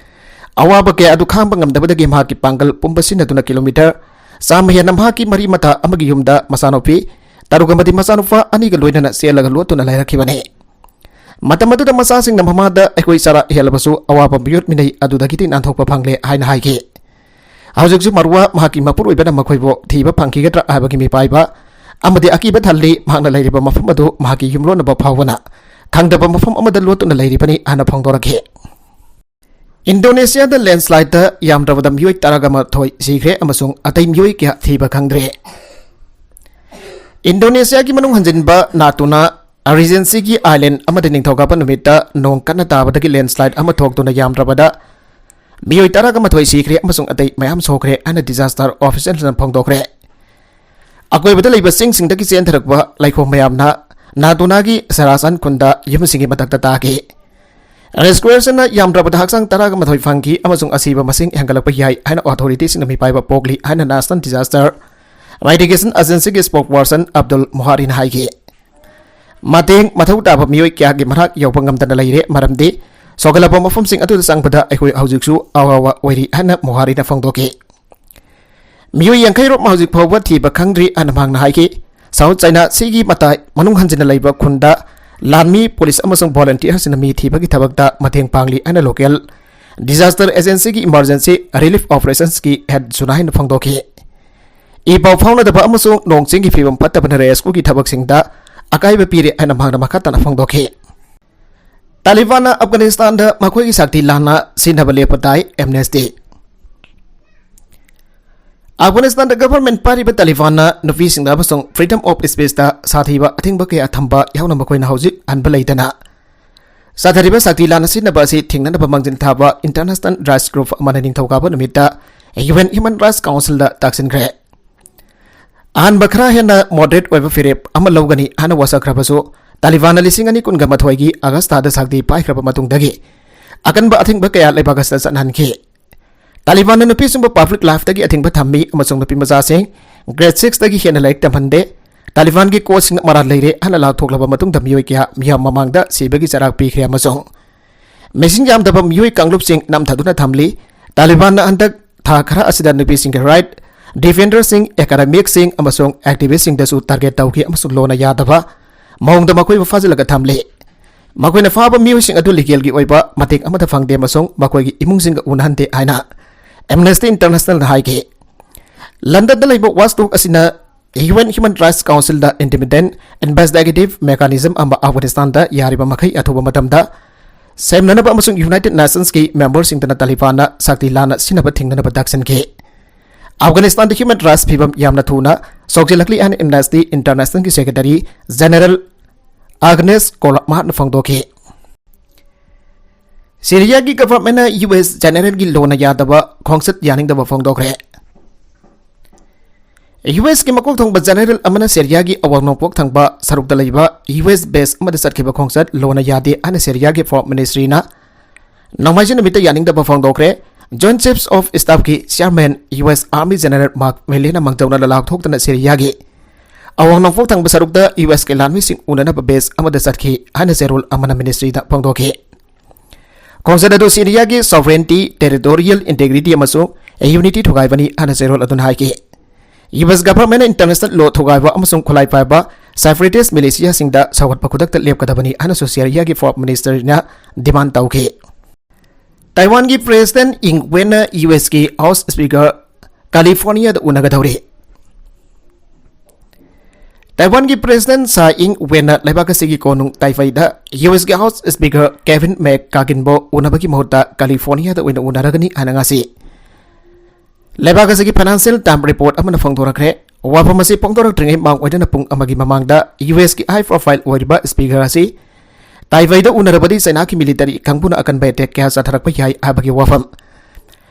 ꯑꯋꯥꯕ ꯀꯌꯥ ꯑꯗꯨ ꯈꯥꯡꯕ ꯉꯝꯗꯕꯗꯒꯤ ꯃꯍꯥꯛꯀꯤ ꯄꯥꯡꯒꯜ ꯄꯨꯝꯕ ꯁꯤꯖꯤꯟꯅꯗꯨꯅ ꯀꯤꯂꯣꯃꯤꯇꯔ ꯆꯥꯝꯃ ꯍꯦꯟꯅ ꯃꯍꯥꯛꯀꯤ ꯃꯔꯤ ꯃꯇꯥ ꯑꯃꯒꯤ ꯌꯨꯝꯗ ꯃꯆꯥꯅꯨꯄꯤ ꯇꯔꯨꯛ ꯑꯃꯗꯤ ꯃꯆꯥꯅꯨꯄꯥ ꯑꯅꯤꯒ ꯂꯣꯏꯅꯅ ꯆꯦꯜꯂꯒ ꯂꯣꯠꯇꯨꯅ ꯂꯩꯔꯛꯈꯤꯕꯅꯤ꯫ ꯃꯇꯝ ꯑꯗꯨꯗ ꯃꯆꯥꯁꯤꯡꯅ ꯃꯃꯥꯗ "ꯑꯩꯈꯣꯏ ꯆꯔꯥ ꯍꯦꯜꯂꯕꯁꯨ ꯑꯋꯥꯕ ꯃꯤꯑꯣꯠ ꯃꯤꯅꯩ ꯑꯗꯨꯗꯒꯤꯗꯤ ꯅꯥꯟꯊꯣꯛꯄ ꯐꯪꯂꯦ" ꯍꯥꯏꯅ ꯍꯥꯏꯈꯤ꯫ ꯍꯧꯖꯤꯛꯁꯨ ꯃꯔꯨꯋꯥ ꯃꯍꯥꯛꯀꯤ ꯃꯄꯨꯔꯣꯏꯕꯅ ꯃꯈꯣꯏꯕꯨ ꯊꯤꯕ ꯐꯪꯈꯤꯒꯗ꯭ꯔꯥ ꯍꯥꯏꯕꯒꯤ ꯃꯤꯄꯥꯏꯕ ꯑꯃꯗꯤ ꯑꯀꯤꯕ ꯊꯜꯂꯤ꯫ ꯃꯍꯥꯛꯅ ꯂꯩꯔꯤꯕ ꯃꯐꯝ ꯑꯗꯨ ꯃꯍꯥꯛꯀꯤ ꯌꯨꯝꯂꯣꯟꯅꯕ ꯐꯥꯎꯕꯅ ꯈꯪꯗꯕ ꯃꯐꯝ ꯑꯃꯗ ꯂꯣꯠꯇꯨꯅ ꯂꯩꯔꯤꯕꯅꯤ ꯍꯥꯏꯅ ꯐꯣꯡꯗꯣꯔꯛꯈꯤ꯫ ꯏꯟꯗꯣꯅꯦꯁꯤꯌꯥꯗ ꯂꯦꯟꯁꯂꯥꯏꯗꯇ ꯌꯥꯝꯗ꯭ꯔꯕꯗ ꯃꯤꯑꯣꯏ ꯇꯔꯥꯃꯥꯊꯣꯏ ꯁꯤꯈ꯭ꯔꯦ ꯑꯃꯁꯨꯡ ꯑꯇꯩ ꯃꯤꯑꯣꯏ ꯀꯌꯥ ꯊꯤꯕ ꯈꯪꯗ꯭ꯔꯦ꯫ ꯏꯟꯗꯣꯅꯦꯁꯤꯌꯥꯒꯤ ꯃꯅꯨꯡ ꯍꯟꯖꯤꯟꯕ ꯅꯥꯇꯨꯅꯥ ꯔꯤꯖꯦꯟꯁꯤꯒꯤ ꯑꯥꯏꯂꯦꯟ ꯑꯃꯗ ꯅꯤꯡꯊꯧꯀꯥꯕ ꯅꯨꯃꯤꯠꯇ ꯅꯣꯡ ꯀꯟꯅ ꯇꯥꯕꯗꯒꯤ ꯂꯦꯟꯁꯂꯥꯏꯗ ꯑꯃ ꯊꯣꯛꯇꯨꯅ ꯌꯥꯝꯗ꯭ꯔꯕꯗ ꯃꯤꯑꯣꯏ ꯇꯔꯥꯃꯥꯊꯣꯏ ꯁꯤꯈ꯭ꯔꯦ ꯑꯃꯁꯨꯡ ꯑꯇꯩ ꯃꯌꯥꯝ ꯁꯣꯛꯈ꯭ꯔꯦ ꯍꯥꯏꯅ ꯗꯤꯖꯥꯁꯇꯔ ꯑꯣꯐꯤꯁꯤꯌꯦꯜꯁꯤꯡꯅ ꯐꯣꯡꯗꯣꯛꯈ꯭ꯔꯦ꯫ ꯑꯀꯣꯏꯕꯗ ꯂꯩꯕ ꯆꯤꯡꯁꯤꯡꯗꯒꯤ ꯆꯦꯟꯊꯔꯛꯄ ꯂꯩꯈꯣꯝ ꯃꯌꯥꯝꯅ ꯅꯥꯇꯨꯅꯥꯒꯤ ꯁꯔꯥꯁꯥꯟ ꯈꯨꯟꯗ ꯌꯨꯝꯁꯤꯡꯒꯤ ꯃꯊꯛꯇ ꯇꯥꯈꯤ꯫ ꯔꯦꯁꯀ꯭ꯌꯨꯑꯔꯁꯤꯡꯅ ꯌꯥꯝꯗ꯭ꯔꯕꯗ ꯍꯛꯆꯥꯡ ꯇꯔꯥꯃꯥꯊꯣꯏ ꯐꯪꯈꯤ ꯑꯃꯁꯨꯡ ꯑꯁꯤꯕ ꯃꯁꯤꯡ ꯍꯦꯟꯒꯠꯂꯛꯄ ꯌꯥꯏ ꯍꯥꯏꯅ ꯑꯣꯊꯣꯔꯤꯇꯤꯁꯤꯡꯅ ꯃꯤꯄꯥꯏꯕ ꯄꯣꯛꯂꯤ ꯍꯥꯏꯅ ꯅꯦꯁꯅꯦꯜ ꯗꯤꯖꯥꯁꯇꯔ ꯃꯥꯏꯇꯤꯒꯦꯁꯟ ꯑꯦꯖꯦꯟꯁꯤꯒꯤ ꯁ꯭ꯄꯣꯛꯄꯔꯁꯟ ꯑꯕꯗꯨꯜ ꯃꯣꯍꯥꯔꯤꯅ ꯍꯥꯏꯈꯤ꯫ ꯃꯇꯦꯡ ꯃꯊꯧ ꯇꯥꯕ ꯃꯤꯑꯣꯏ ꯀꯌꯥꯒꯤ ꯃꯅꯥꯛ ꯌꯧꯕ ꯉꯝꯗꯅ ꯂꯩꯔꯦ, ꯃꯔꯝꯗꯤ ꯁꯣꯛꯍꯜꯂꯕ ꯃꯐꯝꯁꯤꯡ ꯑꯗꯨꯗ ꯆꯪꯕꯗ ꯑꯩꯈꯣꯏ ꯍꯧꯖꯤꯛꯁꯨ ꯑꯋꯥꯕ ꯑꯣꯏꯔꯤ ꯍꯥꯏꯅ ꯃꯣꯍꯥꯔꯤꯅ ꯐꯣꯡꯗꯣꯛꯈꯤ꯫ ꯃꯤꯑꯣꯏ ꯌꯥꯡꯈꯩ ꯔꯣꯝ ꯍꯧꯖꯤꯛ ꯐꯥꯎꯕ ꯊꯤꯕ ꯈꯪꯗ꯭ꯔꯤ ꯍꯥꯏꯅ ꯃꯍꯥꯛꯅ ꯍꯥꯏꯈꯤ꯫ ꯁꯥꯎꯠ ꯆꯥꯏꯅꯥ ꯁꯤꯒꯤ ꯃꯇꯥꯏ ꯃꯅꯨꯡ ꯍꯟꯖꯤꯟꯅ ꯂꯩꯕ ꯈꯨꯟꯗ ꯂꯥꯟꯃꯤ, ꯄꯨꯂꯤꯁ ꯑꯃꯁꯨꯡ ꯚꯣꯂꯨꯟꯇꯤꯌꯔꯁꯤꯡꯅ ꯃꯤ ꯊꯤꯕꯒꯤ ꯊꯕꯛꯇ ꯃꯇꯦꯡ ꯄꯥꯡꯂꯤ ꯍꯥꯏꯅ ꯂꯣꯀꯦꯜ ꯗꯤꯖꯥꯁꯇꯔ ꯑꯦꯖꯦꯟꯁꯤꯒꯤ ꯏꯃꯔꯖꯦꯟꯁꯤ ꯔꯤꯂꯤꯐ ꯑꯣꯄꯔꯦꯁꯟꯁꯀꯤ ꯍꯦꯗ ꯖꯨꯅꯥꯏꯅ ꯐꯣꯡꯗꯣꯛꯈꯤ꯫ ꯏ ꯄꯥꯎ ꯐꯥꯎꯅꯗꯕ ꯑꯃꯁꯨꯡ ꯅꯣꯡ ꯆꯤꯡꯒꯤ ꯐꯤꯕꯝ ꯐꯠꯇꯕꯅ ꯔꯦꯁꯀ꯭ꯌꯨꯒꯤ ꯊꯕꯛꯁꯤꯡꯗ ꯑꯀꯥꯏꯕ ꯄꯤꯔꯦ ꯍꯥꯏꯅ ꯃꯍꯥꯛꯅ ꯃꯈꯥ ꯇꯥꯅ ꯐꯣꯡꯗꯣꯛꯈꯤ꯫ ꯇꯥꯂꯤꯕꯥꯟꯅ ꯑꯐꯒꯥꯅꯤꯁꯇꯥꯟꯗ ꯃꯈꯣꯏꯒꯤ ꯁꯛꯇꯤ ꯂꯥꯟꯅ ꯁꯤꯖꯤꯟꯅꯕ ꯂꯦꯞꯄ ꯇꯥꯏ, ꯑꯦꯝꯅꯦꯁꯇꯤ꯫ ꯑꯐꯒꯥꯅꯤꯁꯇꯥꯟꯗ ꯒꯚꯔꯟꯃꯦꯟꯠ ꯄꯥꯏꯔꯤꯕ ꯇꯥꯂꯤꯕꯥꯟꯅ ꯅꯨꯄꯤꯁꯤꯡꯗ ꯑꯃꯁꯨꯡ ꯐ꯭ꯔꯤꯗꯝ ꯑꯣꯐ ꯁ꯭ꯄꯤꯆꯇ ꯁꯥꯊꯤꯕ ꯑꯊꯤꯡꯕ ꯀꯌꯥ ꯊꯝꯕ ꯌꯥꯎꯅ ꯃꯈꯣꯏꯅ ꯍꯧꯖꯤꯛ ꯍꯟꯕ ꯂꯩꯇꯅ ꯆꯠꯊꯔꯤꯕ ꯁꯛꯇꯤ ꯂꯥꯟ ꯑꯁꯤ ꯁꯤꯖꯤꯟꯅꯕ ꯑꯁꯤ ꯊꯤꯡꯅꯅꯕ ꯃꯥꯡꯖꯤꯜ ꯊꯥꯕ ꯏꯟꯇꯔꯅꯦꯁꯅꯦꯜ ꯔꯥꯏꯠꯁ ꯒ꯭ꯔꯨꯞ ꯑꯃꯅ ꯅꯤꯡꯊꯧꯀꯥꯕ ꯅꯨꯃꯤꯠꯇ ꯌꯨ ꯑꯦꯟ ꯍ꯭ꯌꯨꯃꯦꯟ ꯔꯥꯏꯠꯁ ꯀꯥꯎꯟꯁꯤꯜꯗ ꯇꯥꯛꯁꯤꯟꯈ꯭ꯔꯦ꯫ ꯑꯍꯥꯟꯕ ꯈꯔ ꯍꯦꯟꯅ ꯃꯣꯗꯔꯦꯠ ꯑꯣꯏꯕ ꯐꯤꯔꯦꯞ ꯑꯃ ꯂꯧꯒꯅꯤ ꯍꯥꯏꯅ ꯋꯥꯁꯛꯈ꯭ꯔꯕꯁꯨ, ꯇꯥꯂꯤꯕꯥꯟꯅ ꯂꯤꯁꯤꯡ ꯑꯅꯤ ꯀꯨꯟꯒ ꯃꯥꯊꯣꯏꯒꯤ ꯑꯥꯒꯁ꯭ꯠ ꯊꯥꯗ ꯁꯛꯇꯤ ꯄꯥꯏꯈ꯭ꯔꯕ ꯃꯇꯨꯡꯗꯒꯤ ꯑꯀꯟꯕ ꯑꯊꯤꯡꯕ ꯀꯌꯥ ꯂꯩꯕꯥꯛ ꯑꯁꯤꯗ ꯆꯠꯅꯍꯟꯈꯤ꯫ ꯇꯥꯂꯤꯕꯥꯟꯅ ꯅꯨꯄꯤꯁꯤꯡꯕꯨ ꯄꯕ꯭ꯂꯤꯛ ꯂꯥꯏꯐꯇꯒꯤ ꯑꯊꯤꯡꯕ ꯊꯝꯃꯤ ꯑꯃꯁꯨꯡ ꯅꯨꯄꯤꯃꯆꯥꯁꯤꯡ ꯒ꯭ꯔꯦꯗ ꯁꯤꯛꯁꯇꯒꯤ ꯍꯦꯟꯅ ꯂꯥꯏꯔꯤꯛ ꯇꯝꯍꯟꯗꯦ꯫ ꯇꯥꯂꯤꯕꯥꯟꯒꯤ ꯀꯣꯆꯁꯤꯡ ꯃꯔꯥꯜ ꯂꯩꯔꯦ ꯍꯥꯏꯅ ꯂꯥꯎꯊꯣꯛꯂꯕ ꯃꯇꯨꯡꯗ ꯃꯤꯑꯣꯏ ꯀꯌꯥ ꯃꯤꯌꯥꯝ ꯃꯃꯥꯡꯗ ꯁꯤꯕꯒꯤ ꯆꯩꯔꯥꯛ ꯄꯤꯈ꯭ꯔꯦ ꯑꯃꯁꯨꯡ ꯃꯁꯤꯡ ꯌꯥꯝꯗꯕ ꯃꯤꯑꯣꯏ ꯀꯥꯡꯂꯨꯞꯁꯤꯡ ꯅꯝꯊꯗꯨꯅ ꯊꯝꯂꯤ꯫ ꯇꯥꯂꯤꯕꯥꯟꯅ ꯍꯟꯗꯛ ꯊꯥ ꯈꯔ ꯑꯁꯤꯗ ꯅꯨꯄꯤꯁꯤꯡꯒꯤ ꯔꯥꯏꯠ ꯗꯤꯐꯦꯟꯗꯔꯁꯤꯡ, ꯑꯦꯀꯥꯗꯦꯃꯤꯛꯁꯤꯡ ꯑꯃꯁꯨꯡ ꯑꯦꯛꯇꯤꯚꯤꯁ꯭ꯠꯁꯤꯡꯗꯁꯨ ꯇꯥꯔꯒꯦꯠ ꯇꯧꯈꯤ ꯑꯃꯁꯨꯡ ꯂꯣꯟꯅ ꯌꯥꯗꯕ ꯃꯑꯣꯡꯗ ꯃꯈꯣꯏꯕꯨ ꯐꯥꯖꯤꯜꯂꯒ ꯊꯝꯂꯤ꯫ ꯃꯈꯣꯏꯅ ꯐꯥꯕ ꯃꯤꯑꯣꯏꯁꯤꯡ ꯑꯗꯨ ꯂꯤꯒꯦꯜꯒꯤ ꯑꯣꯏꯕ ꯃꯇꯦꯡ ꯑꯃꯠꯇ ꯐꯪꯗꯦ ꯑꯃꯁꯨꯡ ꯃꯈꯣꯏꯒꯤ ꯏꯃꯨꯡꯁꯤꯡꯒ ꯎꯅꯍꯟꯗꯦ ꯍꯥꯏꯅ ꯑꯦꯝꯅꯦꯁꯇꯤ ꯏꯟꯇꯔꯅꯦꯁꯅꯦꯜꯅ ꯍꯥꯏꯈꯤ꯫ ꯂꯟꯗꯟꯗ ꯂꯩꯕ ꯋꯥꯆꯗꯣꯒ ꯑꯁꯤꯅ ꯌꯨ ꯑꯦꯟ ꯍ꯭ꯌꯨꯃꯦꯟ ꯔꯥꯏꯠꯁ ꯀꯥꯎꯟꯁꯤꯜꯗ ꯏꯟꯗꯤꯄꯦꯟꯗꯦꯟꯠ ꯏꯟꯚꯦꯁꯇꯤꯒꯦꯇꯤꯚ ꯃꯦꯀꯥꯅꯤꯖꯝ ꯑꯃ ꯑꯐꯒꯥꯅꯤꯁꯇꯥꯟꯗ ꯌꯥꯔꯤꯕ ꯃꯈꯩ ꯑꯊꯨꯕ ꯃꯇꯝꯗ ꯁꯦꯝꯅꯅꯕ ꯑꯃꯁꯨꯡ ꯌꯨꯅꯥꯏꯇꯦꯗ ꯅꯦꯁꯟꯁꯀꯤ ꯃꯦꯝꯕꯔꯁꯤꯡꯗꯅ ꯇꯥꯂꯤꯕꯥꯟꯅ ꯁꯛꯇꯤ ꯂꯥꯟꯅ ꯁꯤꯖꯤꯟꯅꯕ ꯊꯤꯡꯅꯅꯕ ꯇꯥꯛꯁꯤꯟꯈꯤ꯫ ꯑꯐꯒꯥꯅꯤꯁꯇꯥꯟꯗ ꯍ꯭ꯌꯨꯃꯦꯟ ꯔꯥꯏꯠꯁ ꯐꯤꯕꯝ ꯌꯥꯝꯅ ꯊꯨꯅ ꯁꯣꯛꯆꯤꯜꯂꯛꯂꯤ ꯍꯥꯏꯅ ꯑꯦꯝꯅꯦꯁꯇꯤ ꯏꯟꯇꯔꯅꯦꯁꯅꯦꯜꯒꯤ ꯁꯦꯀ꯭ꯔꯦꯇꯔꯤ ꯖꯦꯅꯔꯦꯜ ꯑꯒꯅꯦꯁ ꯀꯣꯂꯃꯥꯔꯅ ꯐꯣꯡꯗꯣꯛꯈꯤ꯫ ꯁꯤꯔꯤꯌꯥꯒꯤ ꯒꯚꯔꯟꯃꯦꯟꯠꯅ ꯌꯨ ꯑꯦꯁ ꯖꯦꯅꯔꯦꯜꯒꯤ ꯂꯣꯟꯅ ꯌꯥꯗꯕ ꯈꯣꯡꯆꯠ ꯌꯥꯅꯤꯡꯗꯕ ꯐꯣꯡꯗꯣꯛꯈ꯭ꯔꯦ꯫ ꯌꯨ ꯑꯦꯁꯀꯤ ꯃꯀꯣꯛ ꯊꯣꯡꯕ ꯖꯦꯅꯔꯦꯜ ꯑꯃꯅ ꯁꯤꯔꯤꯌꯥꯒꯤ ꯑꯋꯥꯡ ꯅꯣꯡꯄꯣꯛ ꯊꯪꯕ ꯁꯔꯨꯛꯇ ꯂꯩꯕ ꯌꯨ ꯑꯦꯁ ꯕꯦꯁ ꯑꯃꯗ ꯆꯠꯈꯤꯕ ꯈꯣꯡꯆꯠ ꯂꯣꯟꯅ ꯌꯥꯗꯦ ꯍꯥꯏꯅ ꯁꯤꯔꯤꯌꯥꯒꯤ ꯐꯣꯔꯦꯟ ꯃꯤꯅꯤꯁꯇ꯭ꯔꯤꯅ ꯅꯣꯡꯃꯥꯏꯖꯤꯡ ꯅꯨꯃꯤꯠꯇ ꯌꯥꯅꯤꯡꯗꯕ ꯐꯣꯡꯗꯣꯛꯈ꯭ꯔꯦ꯫ ꯖꯣꯏꯟꯠ ꯆꯤꯐꯁ ꯑꯣꯐ ꯁ꯭ꯇꯥꯐꯀꯤ chairman U S army general Mark ꯃꯤꯂꯦꯅ ꯃꯥꯡꯖꯧꯅꯅ ꯂꯥꯎꯊꯣꯛꯇꯨꯅ ꯁꯤꯔꯤꯌꯥꯒꯤ ꯑꯋꯥꯡ ꯅꯣꯡꯄꯣꯛ ꯊꯪꯕ ꯁꯔꯨꯛꯇ ꯌꯨ ꯑꯦꯁꯀꯤ ꯂꯥꯟꯃꯤꯁꯤꯡ ꯎꯅꯅꯕ ꯕꯦꯁ ꯑꯃꯗ ꯆꯠꯈꯤ ꯍꯥꯏꯅ ꯆꯦꯔꯣꯜ ꯑꯃꯅ ꯃꯤꯅꯤꯁꯇ꯭ꯔꯤꯗ ꯐꯣꯡꯗꯣꯛꯈꯤ꯫ ꯈꯣꯡꯆꯠ ꯑꯗꯨ ꯁꯤꯔꯤꯌꯥꯒꯤ sovereignty, territorial integrity ꯑꯃꯁꯨꯡ unity ꯊꯨꯒꯥꯏꯕꯅꯤ ꯍꯥꯏꯅ ꯆꯦꯔꯣꯜ ꯑꯗꯨꯅ ꯍꯥꯏꯈꯤ꯫ ꯌꯨ ꯑꯦꯁ ꯒꯚꯔꯟꯃꯦꯟꯠꯅ international law ꯊꯨꯒꯥꯏꯕ ꯑꯃꯁꯨꯡ ꯈꯨꯠꯂꯥꯏ ꯄꯥꯏꯕ separatist militiaꯁꯤꯡꯗ ꯁꯧꯒꯠꯄ ꯈꯨꯗꯛꯇ ꯂꯦꯞꯀꯗꯕꯅꯤ ꯍꯥꯏꯅꯁꯨ ꯁꯤꯔꯤꯌꯥꯒꯤ ꯐꯣꯔꯦꯟ ꯃꯤꯅꯤꯁꯇꯔꯅ ꯗꯤꯃꯥꯟ ꯇꯧꯈꯤ꯫ ꯇꯥꯏꯋꯥꯟꯒꯤ ꯄ꯭ꯔꯦꯁꯤꯗꯦꯟꯠ ꯏꯪ ꯋꯦꯟꯅ ꯌꯨ ꯑꯦꯁꯀꯤ ꯍꯥꯎꯁ ꯁ꯭ꯄꯤꯀꯔ ꯀꯥꯂꯤꯐꯣꯔꯅꯤꯌꯥꯗ ꯎꯅꯒꯗꯧꯔꯤ꯫ ꯇꯥꯏꯋꯥꯟꯒꯤ ꯄ꯭ꯔꯦꯁꯤꯗꯦꯟꯠ ꯁꯥ ꯏꯪ ꯋꯦꯟꯅ ꯂꯩꯕꯥꯛ ꯑꯁꯤꯒꯤ ꯀꯣꯅꯨꯡ ꯇꯥꯏꯄꯩꯗ ꯌꯨ ꯑꯦꯁꯀꯤ ꯍꯥꯎꯁ ꯁ꯭ꯄꯤꯀꯔ ꯀꯦꯚꯤꯟ ꯃꯦꯛ ꯀꯥꯒꯤꯟꯕꯨ ꯎꯅꯕꯒꯤ ꯃꯍꯨꯠꯇ ꯀꯥꯂꯤꯐꯣꯔꯅꯤꯌꯥꯗ ꯑꯣꯏꯅ ꯎꯅꯔꯒꯅꯤ ꯍꯥꯏꯅ ꯉꯥꯁꯤ ꯂꯩꯕꯥꯛ ꯑꯁꯤꯒꯤ ꯐꯥꯏꯅꯥꯟꯁꯤꯌꯦꯜ ꯇꯥꯏꯝ ꯔꯤꯄꯣꯔꯠ ꯑꯃꯅ ꯐꯣꯡꯗꯣꯔꯛꯈ꯭ꯔꯦ꯫ ꯋꯥꯐꯝ ꯑꯁꯤ ꯐꯣꯡꯗꯣꯔꯛꯇ꯭ꯔꯤꯉꯩ ꯃꯥꯡ ꯑꯣꯏꯅꯅ ꯄꯨꯡ ꯑꯃꯒꯤ ꯃꯃꯥꯡꯗ ꯌꯨ ꯑꯦꯁꯀꯤ high profile ꯑꯣꯏꯔꯤꯕ ꯁ꯭ꯄꯤꯀꯔ ꯑꯁꯤ ꯇꯥꯏꯕꯩꯗ ꯎꯅꯔꯕꯗꯤ ꯆꯩꯅꯥꯒꯤ ꯃꯤꯂꯤꯇꯔꯤ ꯀꯥꯡꯕꯨꯅ ꯑꯀꯟꯕ ꯑꯦꯇꯦꯛ ꯀꯌꯥ ꯆꯠꯊꯔꯛꯄ ꯌꯥꯏ ꯍꯥꯏꯕꯒꯤ ꯋꯥꯐꯝ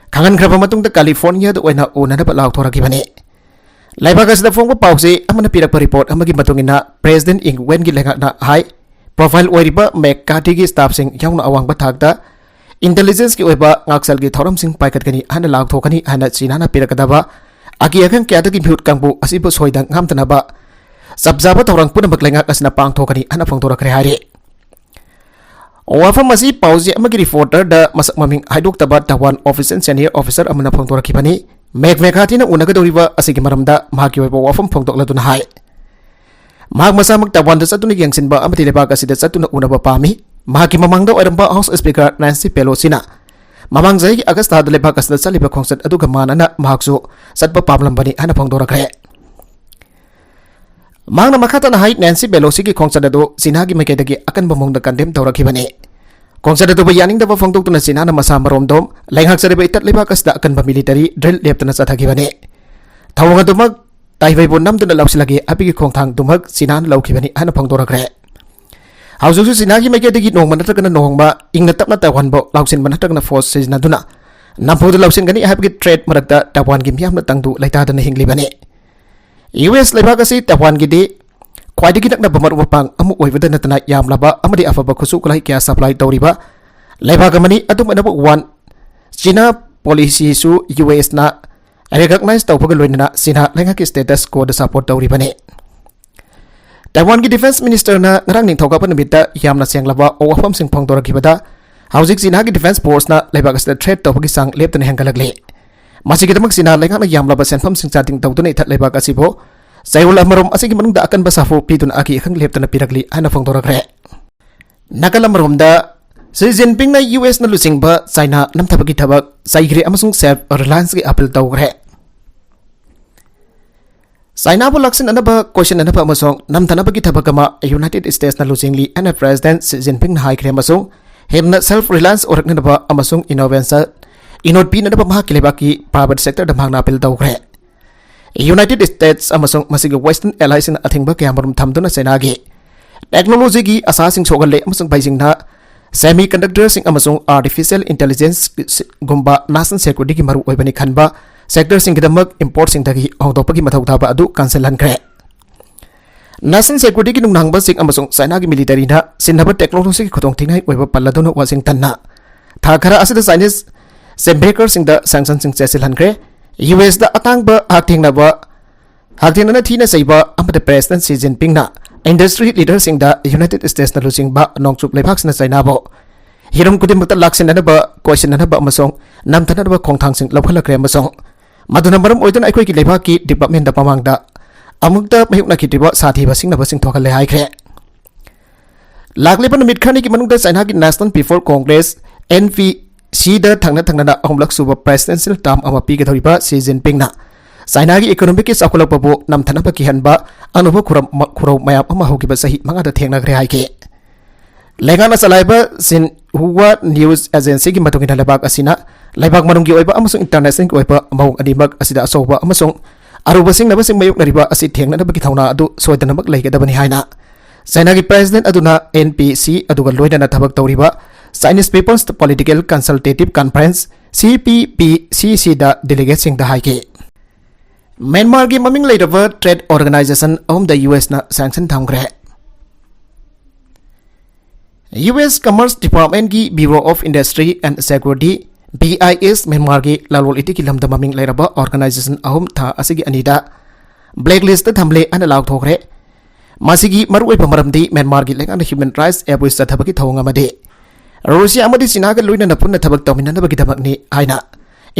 ꯈꯪꯍꯟꯈ꯭ꯔꯕ ꯃꯇꯨꯡꯗ ꯀꯥꯂꯤꯐꯣꯔꯅꯤꯌꯥꯗ ꯑꯣꯏꯅ ꯎꯅꯅꯕ ꯂꯥꯎꯊꯣꯔꯛꯈꯤꯕꯅꯤ꯫ ꯂꯩꯕꯥꯛ ꯑꯁꯤꯗ ꯐꯣꯡꯕ ꯄꯥꯎꯆꯦ ꯑꯃꯅ ꯄꯤꯔꯛꯄ ꯔꯤꯄꯣꯔꯠ ꯑꯃꯒꯤ ꯃꯇꯨꯡ ꯏꯟꯅ ꯄ꯭ꯔꯦꯁꯤꯗꯦꯟꯠ ꯏꯪ ꯋꯦꯟꯒꯤ ꯂꯩꯉꯥꯛꯅ ꯍꯥꯏ ꯄ꯭ꯔꯣꯐꯥꯏꯜ ꯑꯣꯏꯔꯤꯕ ꯃꯦꯛ ꯀꯥꯔꯇꯤꯒꯤ ꯁ꯭ꯇꯥꯐꯁꯤꯡ ꯌꯥꯎꯅ ꯑꯋꯥꯡꯕ ꯊꯥꯛꯇ ꯏꯟꯇꯦꯂꯤꯖꯦꯟꯁꯀꯤ ꯑꯣꯏꯕ ꯉꯥꯛꯁꯦꯜꯒꯤ ꯊꯧꯔꯝꯁꯤꯡ ꯄꯥꯏꯈꯠꯀꯅꯤ ꯍꯥꯏꯅ ꯂꯥꯎꯊꯣꯛꯀꯅꯤ ꯍꯥꯏꯅ ꯆꯤꯅꯥꯅ ꯄꯤꯔꯛꯀꯗꯕ ꯑꯀꯤ ꯑꯈꯪ ꯀꯌꯥꯗꯒꯤ ꯃꯤꯍꯨꯠ ꯀꯥꯡꯕꯨ ꯑꯁꯤꯕꯨ ꯁꯣꯏꯗ ꯉꯥꯝꯗꯅꯕ ꯆꯞ ꯆꯥꯕ ꯊꯧꯔꯥꯡ ꯄꯨꯝꯅꯃꯛ ꯂꯩꯉꯥꯛ ꯑꯁꯤꯅ ꯄꯥꯡꯊꯣꯛꯀꯅꯤ ꯍꯥꯏꯅ ꯐꯣꯡꯗꯣꯔꯛꯈ꯭ꯔꯦ ꯍꯥꯏꯔꯤ꯫ ꯋꯥꯐꯝ ꯑꯁꯤ ꯄꯥꯎꯆꯦ ꯑꯃꯒꯤ ꯔꯤꯄꯣꯔꯇꯔꯗ ꯃꯁꯛ ꯃꯃꯤꯡ ꯍꯥꯏꯗꯣꯛꯇꯕ ꯇꯥꯏꯋꯥꯟ ꯑꯣꯐꯤꯁꯤꯌꯦꯜ ꯁꯦꯅꯤꯌꯔ ꯑꯣꯐꯤꯁꯥꯔ ꯑꯃꯅ ꯐꯣꯡꯗꯣꯔꯛꯈꯤꯕꯅꯤ꯫ ꯃꯦꯛ ꯃꯦꯛ ꯀꯥꯔꯇꯤꯅ ꯎꯅꯒꯗꯧꯔꯤꯕ ꯑꯁꯤꯒꯤ ꯃꯔꯝꯗ ꯃꯍꯥꯛꯀꯤ ꯑꯣꯏꯕ ꯋꯥꯐꯝ ꯐꯣꯡꯗꯣꯛꯂꯗꯨꯅ ꯍꯥꯏ, ꯃꯍꯥꯛ ꯃꯁꯥꯃꯛ ꯇꯥꯏꯋꯥꯟꯗ ꯆꯠꯇꯨꯅ ꯌꯦꯡꯁꯤꯟꯕ ꯑꯃꯗꯤ ꯂꯩꯕꯥꯛ ꯑꯁꯤꯗ ꯆꯠꯇꯨꯅ ꯎꯅꯕ ꯄꯥꯝꯃꯤ꯫ ꯃꯍꯥꯛꯀꯤ ꯃꯃꯥꯡꯗ ꯑꯣꯏꯔꯝꯕ ꯍꯥꯎꯁ ꯁ꯭ꯄꯤꯀꯔ ꯅꯦꯟꯁꯤ ꯄꯦꯂꯣꯁꯤꯅ ꯃꯃꯥꯡ ꯆꯍꯤꯒꯤ ꯑꯥꯒꯁꯇ ꯂꯩꯕꯥꯛ ꯑꯁꯤꯗ ꯆꯠꯂꯤꯕ ꯈꯣꯡꯆꯠ ꯑꯗꯨꯒ ꯃꯥꯟꯅꯅ ꯃꯍꯥꯛꯁꯨ ꯆꯠꯄ ꯄꯥꯝꯂꯝꯕꯅꯤ ꯍꯥꯏꯅ ꯐꯣꯡꯗꯣꯔꯛꯈ꯭ꯔꯦ꯫ ꯃꯍꯥꯛꯅ ꯃꯈꯥ ꯇꯥꯅ ꯍꯥꯏ, ꯅꯦꯟꯁꯤ ꯄꯦꯂꯣꯁꯤꯒꯤ ꯈꯣꯡꯆꯠ ꯑꯗꯨ ꯆꯤꯅꯥꯒꯤ ꯃꯥꯏꯀꯩꯗꯒꯤ ꯑꯀꯟꯕ ꯃꯑꯣꯡꯗ ꯀꯟꯗꯦꯝ ꯇꯧꯔꯛꯈꯤꯕꯅꯤ꯫ ꯈꯣꯡꯆꯠ ꯑꯗꯨꯕꯨ ꯌꯥꯅꯤꯡꯗꯕ ꯐꯣꯡꯗꯣꯛꯇꯨꯅ ꯆꯤꯅꯥꯅ ꯃꯁꯥ ꯃꯔꯣꯝꯗꯣꯝ ꯂꯩꯉꯥꯛꯆꯔꯤꯕ ꯏꯇꯠ ꯂꯩꯕꯥꯛ ꯑꯁꯤꯗ ꯑꯀꯟꯕ ꯃꯤꯂꯤꯇꯔꯤ ꯗ꯭ꯔꯤꯜ ꯂꯦꯞꯇꯅ ꯆꯠꯊꯈꯤꯕꯅꯤ꯫ ꯊꯧꯑꯣꯡ ꯑꯗꯨꯃꯛ ꯇꯥꯏꯕꯩꯕꯨ ꯅꯝꯗꯨꯅ ꯂꯧꯁꯤꯜꯂꯒꯦ ꯍꯥꯏꯕꯒꯤ ꯈꯣꯡꯊꯥꯡꯗꯨꯃꯛ ꯆꯤꯅꯥꯅ ꯂꯧꯈꯤꯕꯅꯤ ꯍꯥꯏꯅ ꯐꯣꯡꯗꯣꯔꯛꯈ꯭ꯔꯦ꯫ ꯍꯧꯖꯤꯛꯁꯨ ꯆꯤꯅꯥꯒꯤ ꯃꯥꯏꯀꯩꯗꯒꯤ ꯅꯣꯡꯃ ꯅꯠꯇ꯭ꯔꯒꯅ ꯅꯣꯡꯃ ꯏꯪꯅ ꯇꯞꯅ ꯇꯥꯏꯋꯥꯟꯕꯨ ꯂꯧꯁꯤꯟꯕ ꯅꯠꯇ꯭ꯔꯒꯅ ꯐꯣꯔꯁ ꯁꯤꯖꯤꯟꯅꯗꯨꯅ ꯅꯝꯐꯨꯗ ꯂꯧꯁꯤꯟꯒꯅꯤ ꯍꯥꯏꯕꯒꯤ ꯊ꯭ꯔꯦꯠ ꯃꯔꯛꯇ ꯇꯥꯏꯋꯥꯟꯒꯤ ꯃꯤꯌꯥꯝꯅ ꯇꯪꯗꯨ ꯂꯩꯇꯥꯗꯅ ꯍꯤꯡꯂꯤꯕꯅꯤ꯫ ꯌꯨ ꯑꯦꯁ ꯂꯩꯕꯥꯛ ꯑꯁꯤ ꯇꯥꯏꯋꯥꯟꯒꯤꯗꯤ ꯈ꯭ꯋꯥꯏꯗꯒꯤ ꯅꯛꯅꯕ ꯃꯔꯨꯞ ꯃꯄꯥꯡ ꯑꯃ ꯑꯣꯏꯕꯗ ꯅꯠꯇꯅ ꯌꯥꯝꯂꯕ ꯑꯃꯗꯤ ꯑꯐꯕ ꯈꯨꯠꯁꯨ ꯈꯨꯠꯂꯥꯏ ꯀꯌꯥ ꯁꯄ꯭ꯂꯥꯏ ꯇꯧꯔꯤꯕ ꯂꯩꯕꯥꯛ ꯑꯃꯅꯤ꯫ ꯑꯗꯨꯝ ꯑꯣꯏꯅꯃꯛ ꯋꯥꯟ ꯆꯤꯅꯥ ꯄꯣꯂꯤꯁꯤꯁꯨ ꯌꯨ ꯑꯦꯁꯅ ꯔꯦꯀꯛꯅꯥꯏꯖ ꯇꯧꯕꯒ ꯂꯣꯏꯅꯅ ꯆꯤꯅꯥ ꯂꯩꯉꯥꯛꯀꯤ ꯁ꯭ꯇꯦꯇꯁ ꯀꯣꯗ ꯁꯄꯣꯔꯠ ꯇꯧꯔꯤꯕꯅꯤ꯫ ꯇꯥꯏꯋꯥꯟꯒꯤ ꯗꯤꯐꯦꯟꯁ ꯃꯤꯅꯤꯁꯇꯔꯅ ꯉꯔꯥꯡ ꯅꯤꯡꯊꯧꯀꯥꯕ ꯅꯨꯃꯤꯠꯇ ꯌꯥꯝꯅ ꯁꯦꯡꯂꯕ ꯋꯥꯐꯝꯁꯤꯡ ꯐꯣꯡꯗꯣꯔꯛꯈꯤꯕꯗ, ꯍꯧꯖꯤꯛ ꯆꯤꯅꯥꯒꯤ ꯗꯤꯐꯦꯟꯁ ꯐꯣꯔꯁꯅ ꯂꯩꯕꯥꯛ ꯑꯁꯤꯗ ꯊ꯭ꯔꯦꯠ ꯇꯧꯕꯒꯤ ꯆꯥꯡ ꯂꯦꯞꯇꯅ ꯍꯦꯟꯒꯠꯂꯛꯂꯤ꯫ ꯃꯁꯤꯒꯤꯗꯃꯛ ꯆꯤꯅꯥ ꯂꯩꯉꯥꯛꯅ ꯌꯥꯝꯂꯕ ꯁꯦꯟꯐꯝꯁꯤꯡ ꯆꯥꯗꯤꯡ ꯇꯧꯗꯨꯅ ꯏꯊꯠ ꯂꯩꯕꯥꯛ ꯑꯁꯤꯕꯨ ꯆꯌꯣꯜ ꯑꯃꯔꯣꯝ ꯑꯁꯤꯒꯤ ꯃꯅꯨꯡꯗ ꯑꯀꯟꯕ ꯁꯥꯐꯨ ꯄꯤꯗꯨꯅ ꯑꯀꯤ ꯑꯈꯪ ꯂꯦꯞꯇꯅ ꯄꯤꯔꯛꯂꯤ ꯍꯥꯏꯅ ꯐꯣꯡꯗꯣꯔꯛꯈ꯭ꯔꯦ꯫ ꯅꯥꯀꯜ ꯑꯃꯔꯣꯝꯗ, ꯁꯤ ꯖꯤꯟꯄꯤꯡꯅ ꯌꯨ ꯑꯦꯁꯅ ꯂꯨꯆꯤꯡꯕ ꯆꯥꯏꯅꯥ ꯅꯝꯊꯕꯒꯤ ꯊꯕꯛ ꯆꯩꯈ꯭ꯔꯦ ꯑꯃꯁꯨꯡ ꯁꯦꯜꯐ ꯔꯤꯂꯥꯌꯟꯁꯀꯤ ꯑꯄꯤꯜ ꯇꯧꯈ꯭ꯔꯦ꯫ ꯆꯥꯏꯅꯥꯕꯨ ꯂꯥꯛꯁꯤꯟꯅꯅꯕ, ꯀꯣꯏꯁꯤꯟꯅꯅꯕ ꯑꯃꯁꯨꯡ ꯅꯝꯊꯅꯕꯒꯤ ꯊꯕꯛ ꯑꯃ ꯌꯨꯅꯥꯏꯇꯦꯗ ꯁ꯭ꯇꯦꯠꯁꯅ ꯂꯨꯆꯤꯡꯂꯤ ꯍꯥꯏꯅ ꯄ꯭ꯔꯦꯁꯤꯗꯦꯟꯠ ꯁꯤ ꯖꯤꯟꯄꯤꯡꯅ ꯍꯥꯏꯈ꯭ꯔꯦ ꯑꯃꯁꯨꯡ ꯍꯦꯟꯅ ꯁꯦꯜꯐ ꯔꯤꯂꯥꯌꯟꯁ ꯑꯣꯏꯔꯛꯅꯅꯕ ꯑꯃꯁꯨꯡ ꯏꯅꯣꯚꯦꯁꯟ, ꯏꯅꯣꯠ ꯄꯤꯅꯅꯕ ꯃꯍꯥꯛꯀꯤ ꯂꯩꯕꯥꯛꯀꯤ ꯄ꯭ꯔꯥꯏꯚꯦꯠ ꯁꯦꯛꯇꯔꯗ ꯃꯍꯥꯛꯅ ꯑꯄꯤꯜ ꯇꯧꯈ꯭ꯔꯦ꯫ ꯌꯨꯅꯥꯏꯇꯦꯗ ꯁ꯭ꯇꯦꯠꯁ ꯑꯃꯁꯨꯡ ꯃꯁꯤꯒꯤ ꯋꯦꯁꯇꯔꯟ ꯑꯦꯂꯥꯏꯁꯤꯡꯅ ꯑꯊꯤꯡꯕ ꯀꯌꯥꯃꯔꯨꯝ ꯊꯝꯗꯨꯅ ꯆꯥꯏꯅꯥꯒꯤ ꯇꯦꯛꯅꯣꯂꯣꯖꯤꯒꯤ ꯑꯁꯥꯁꯤꯡ ꯁꯣꯛꯍꯜꯂꯦ ꯑꯃꯁꯨꯡ ꯕꯩꯖꯤꯡꯅ ꯁꯦꯃꯤ ꯀꯟꯗꯛꯇꯔꯁꯤꯡ ꯑꯃꯁꯨꯡ ꯑꯥꯔꯇꯤꯐꯤꯁꯤꯌꯦꯜ ꯏꯟꯇꯦꯂꯤꯖꯦꯟꯁꯒꯨꯝꯕ ꯅꯦꯁꯅꯦꯜ ꯁꯦꯀ꯭ꯌꯨꯔꯤꯇꯤꯒꯤ ꯃꯔꯨꯑꯣꯏꯕꯅꯤ ꯈꯟꯕ ꯁꯦꯛꯇꯔꯁꯤꯡꯒꯤꯗꯃꯛ ꯏꯝꯄꯣꯔꯠꯁꯤꯡꯗꯒꯤ ꯍꯣꯡꯗꯣꯛꯄꯒꯤ ꯃꯊꯧ ꯇꯥꯕ ꯑꯗꯨ ꯀꯟꯁꯤꯜꯍꯟꯈ꯭ꯔꯦ꯫ ꯅꯦꯁꯅꯦꯜ ꯁꯦꯀ꯭ꯌꯨꯔꯤꯇꯤꯒꯤ ꯅꯨꯡꯅꯥꯡꯕꯁꯤꯡ ꯑꯃꯁꯨꯡ ꯆꯥꯏꯅꯥꯒꯤ ꯃꯤꯂꯤꯇꯔꯤꯅ ꯁꯤꯟꯅꯕ ꯇꯦꯛꯅꯣꯂꯣꯖꯤꯒꯤ ꯈꯨꯗꯣꯡꯊꯤꯅꯤꯡꯉꯥꯏ ꯑꯣꯏꯕ ꯄꯜꯂꯗꯨꯅ ꯋꯥꯁꯤꯡꯇꯟꯅ ꯊꯥ ꯈꯔ ꯑꯁꯤꯗ ꯆꯥꯏꯅꯤꯁ ꯁꯦꯝꯕꯦꯀꯔꯁꯤꯡꯗ ꯁꯦꯡꯁꯟꯁꯤꯡ ꯆꯦꯠꯁꯤꯜꯍꯟꯈ꯭ꯔꯦ꯫ ꯌꯨ ꯑꯦꯁꯇ ꯑꯇꯥꯡꯕ ꯍꯛꯊꯦꯡꯅꯕ, ꯍꯛꯊꯦꯡꯅꯅ ꯊꯤꯅ ꯆꯩꯕ ꯑꯃꯗ ꯄ꯭ꯔꯦꯁꯤꯗꯦꯟꯠ ꯁꯤ ꯖꯤꯟꯄꯤꯡꯅ ꯏꯟꯗꯁꯇ꯭ꯔꯤ ꯂꯤꯗꯔꯁꯤꯡꯗ ꯌꯨꯅꯥꯏꯇꯦꯗ ꯁ꯭ꯇꯦꯠꯁꯅ ꯂꯨꯆꯤꯡꯕ ꯅꯣꯡꯆꯨꯞ ꯂꯩꯕꯥꯛꯁꯤꯡꯅ ꯆꯥꯏꯅꯥꯕꯨ ꯍꯤꯔꯝ ꯈꯨꯗꯤꯡꯃꯛꯇ ꯂꯥꯛꯁꯤꯟꯅꯅꯕ, ꯀꯣꯏꯁꯤꯟꯅꯅꯕ ꯑꯃꯁꯨꯡ ꯅꯝꯊꯅꯅꯕ ꯈꯣꯡꯊꯥꯡꯁꯤꯡ ꯂꯧꯈꯠꯂꯛꯈ꯭ꯔꯦ ꯑꯃꯁꯨꯡ ꯃꯗꯨꯅ ꯃꯔꯝ ꯑꯣꯏꯗꯨꯅ ꯑꯩꯈꯣꯏꯒꯤ ꯂꯩꯕꯥꯛꯀꯤ ꯗꯤꯄꯥꯔꯠꯃꯦꯟꯗ ꯃꯃꯥꯡꯗ ꯑꯃꯨꯛꯇ ꯃꯥꯌꯣꯛꯅꯈꯤꯗ꯭ꯔꯤꯕ ꯁꯥꯊꯤꯕ ꯁꯤꯡꯅꯕꯁꯤꯡ ꯊꯣꯛꯍꯜꯂꯦ ꯍꯥꯏꯈ꯭ꯔꯦ꯫ ꯂꯥꯛꯂꯤꯕ ꯅꯨꯃꯤꯠ ꯈꯔꯅꯤꯒꯤ ꯃꯅꯨꯡꯗ ꯆꯥꯏꯅꯥꯒꯤ national people's congress, N P ꯁꯤꯗ ꯊꯪꯅ ꯊꯪꯅꯅ ꯑꯍꯨꯝꯂꯛ ꯁꯨꯕ ꯄ꯭ꯔꯦꯁꯤꯗꯦꯟꯁꯤꯌꯦꯜ ꯇꯥꯔꯝ ꯑꯃ ꯄꯤꯒꯗꯧꯔꯤꯕ ꯁꯤ ꯖꯤꯟꯄꯤꯡꯅ ꯆꯥꯏꯅꯥꯒꯤ ꯏꯀꯣꯅꯣꯃꯤꯛꯀꯤ ꯆꯥꯎꯈꯠꯂꯛꯄꯕꯨ ꯅꯝꯊꯅꯕ ꯀꯤꯍꯟꯕ ꯑꯅꯧꯕ ꯈꯨꯔꯝ-, ꯈꯨꯔꯧ ꯃꯌꯥꯝ ꯑꯃ ꯍꯧꯈꯤꯕ ꯆꯍꯤ ꯃꯉꯥꯗ ꯊꯦꯡꯅꯈ꯭ꯔꯦ ꯍꯥꯏꯈꯤ꯫ ꯂꯩꯉꯥꯛꯅ ꯆꯂꯥꯏꯕ ꯁꯤꯟꯍꯨꯋꯥ ꯅ꯭ꯌꯨꯁ ꯑꯦꯖꯦꯟꯁꯤꯒꯤ ꯃꯇꯨꯡ ꯏꯟꯅ, ꯂꯩꯕꯥꯛ ꯑꯁꯤꯅ ꯂꯩꯕꯥꯛ ꯃꯅꯨꯡꯒꯤ ꯑꯣꯏꯕ ꯑꯃꯁꯨꯡ ꯏꯟꯇꯔꯅꯦꯁꯅꯦꯜꯒꯤ ꯑꯣꯏꯕ ꯃꯑꯣꯡ ꯑꯅꯤꯃꯛ ꯑꯁꯤꯗ ꯑꯆꯧꯕ ꯑꯃꯁꯨꯡ ꯑꯔꯨꯕ ꯁꯤꯡꯅꯕꯁꯤꯡ ꯃꯥꯌꯣꯛꯅꯔꯤꯕ ꯑꯁꯤ ꯊꯦꯡꯅꯅꯕꯒꯤ ꯊꯧꯅꯥ ꯑꯗꯨ ꯁꯣꯏꯗꯅꯃꯛ ꯂꯩꯒꯗꯕꯅꯤ ꯍꯥꯏꯅ ꯆꯥꯏꯅꯥꯒꯤ ꯄ꯭ꯔꯦꯁꯤꯗꯦꯟꯠ ꯑꯗꯨꯅ ꯑꯦꯟ ꯄꯤ ꯁꯤ ꯑꯗꯨꯒ ꯂꯣꯏꯅꯅ ꯊꯕꯛ ꯇꯧꯔꯤꯕ Chinese People's Political Consultative Conference, ꯁꯤ ꯄꯤ ꯄꯤ ꯁꯤ ꯁꯤꯗ ꯗꯦꯂꯤꯒꯦꯠꯁꯤꯡꯗ ꯍꯥꯏꯈꯤ꯫ ꯃ꯭ꯌꯥꯟꯃꯥꯔꯒꯤ ꯃꯃꯤꯡ ꯂꯩꯔꯕ ꯇ꯭ꯔꯦꯗ ꯑꯣꯔꯒꯅꯥꯏꯖꯦꯁꯟ ꯑꯍꯨꯝꯗ ꯌꯨ ꯑꯦꯁꯅ ꯁꯦꯡꯁꯟ ꯊꯝꯈ꯭ꯔꯦ꯫ ꯌꯨ ꯑꯦꯁ ꯀꯃꯔꯁ ꯗꯤꯄꯥꯔꯠꯃꯦꯟꯠꯀꯤ Bureau of Industry and Security, B I S, ꯃ꯭ꯌꯥꯟꯃꯥꯔꯒꯤ ꯂꯂꯣꯟ ꯏꯇꯤꯛꯀꯤ ꯂꯝꯗ ꯃꯃꯤꯡ ꯂꯩꯔꯕ ꯑꯣꯔꯒꯅꯥꯏꯖꯦꯁꯟ ꯑꯍꯨꯝ ꯊꯥ ꯑꯁꯤꯒꯤ ꯑꯅꯤꯗ ꯕ꯭ꯂꯦꯛ ꯂꯤꯁꯇ ꯊꯝꯂꯦ ꯍꯥꯏꯅ ꯂꯥꯎꯊꯣꯛꯈ꯭ꯔꯦ꯫ ꯃꯁꯤꯒꯤ ꯃꯔꯨꯑꯣꯏꯕ ꯃꯔꯝꯗꯤ ꯃ꯭ꯌꯥꯟꯃꯥꯔꯒꯤ ꯂꯩꯉꯥꯛꯅ human rights abuse ꯆꯠꯊꯕꯒꯤ ꯊꯧꯑꯣꯡ ꯑꯃꯗꯤ ꯔꯨꯁꯤꯌꯥ ꯑꯃꯗꯤ ꯆꯤꯅꯥꯒ ꯂꯣꯏꯅꯅ ꯄꯨꯟꯅ ꯊꯕꯛ ꯇꯧꯃꯤꯟꯅꯅꯕꯒꯤꯗꯃꯛꯅꯤ ꯍꯥꯏꯅ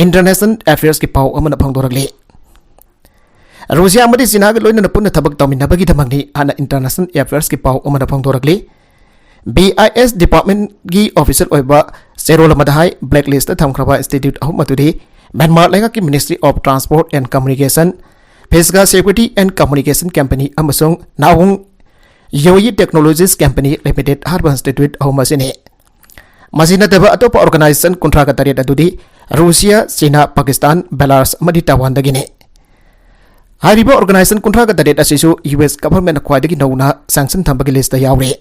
International Affairs ꯀꯤ ꯄꯥꯎ ꯑꯃꯅ ꯐꯣꯡꯗꯣꯔꯛꯂꯤ꯫ ꯔꯨꯁꯤꯌꯥ ꯑꯃꯗꯤ ꯆꯤꯅꯥꯒ ꯂꯣꯏꯅꯅ ꯄꯨꯟꯅ ꯊꯕꯛ ꯇꯧꯃꯤꯟꯅꯕꯒꯤꯗꯃꯛꯅꯤ ꯍꯥꯏꯅ International Affairs ꯀꯤ ꯄꯥꯎ ꯑꯃꯅ ꯐꯣꯡꯗꯣꯔꯛꯂꯤ꯫ B I S department ꯀꯤ official ꯑꯣꯏꯕ ꯆꯦꯔꯣꯜ ꯑꯃꯗ ꯍꯥꯏ, blacklist ꯊꯝꯈ꯭ꯔꯕ institute ꯑꯍꯨꯝ ꯑꯗꯨꯗꯤ ꯃ꯭ꯌꯥꯟꯃꯥꯔ ꯂꯩꯉꯥꯛꯀꯤ Ministry of Transport and Communication, Phizga Security and Communication Company ꯑꯃꯁꯨꯡ Naung Yoyi Technologies Company Limited ꯍꯥꯏꯔꯤꯕ institute ꯑꯍꯨꯝ ꯑꯁꯤꯅꯤ꯫ ꯃꯁꯤ ꯅꯠꯇꯕ ꯑꯇꯣꯞꯄ organization ꯀꯨꯟꯊ꯭ꯔꯥꯒ ꯇꯔꯦꯠ ꯑꯗꯨꯗꯤ ꯔꯨꯁꯤꯌꯥ, ꯆꯤꯅꯥ, ꯄꯥꯀꯤꯁꯇꯥꯟ, ꯕꯦꯂꯥꯔꯁ ꯑꯃꯗꯤ ꯇꯥꯏꯋꯥꯟꯗꯒꯤꯅꯤ꯫ ꯍꯥꯏꯔꯤꯕ organization ꯀꯨꯟꯊ꯭ꯔꯥꯒ ꯇꯔꯦꯠ ꯑꯁꯤꯁꯨ U S government ꯅ ꯈ꯭ꯋꯥꯏꯗꯒꯤ ꯅꯧꯅ sanction ꯊꯝꯕꯒꯤ list ꯇ ꯌꯥꯎꯔꯤ꯫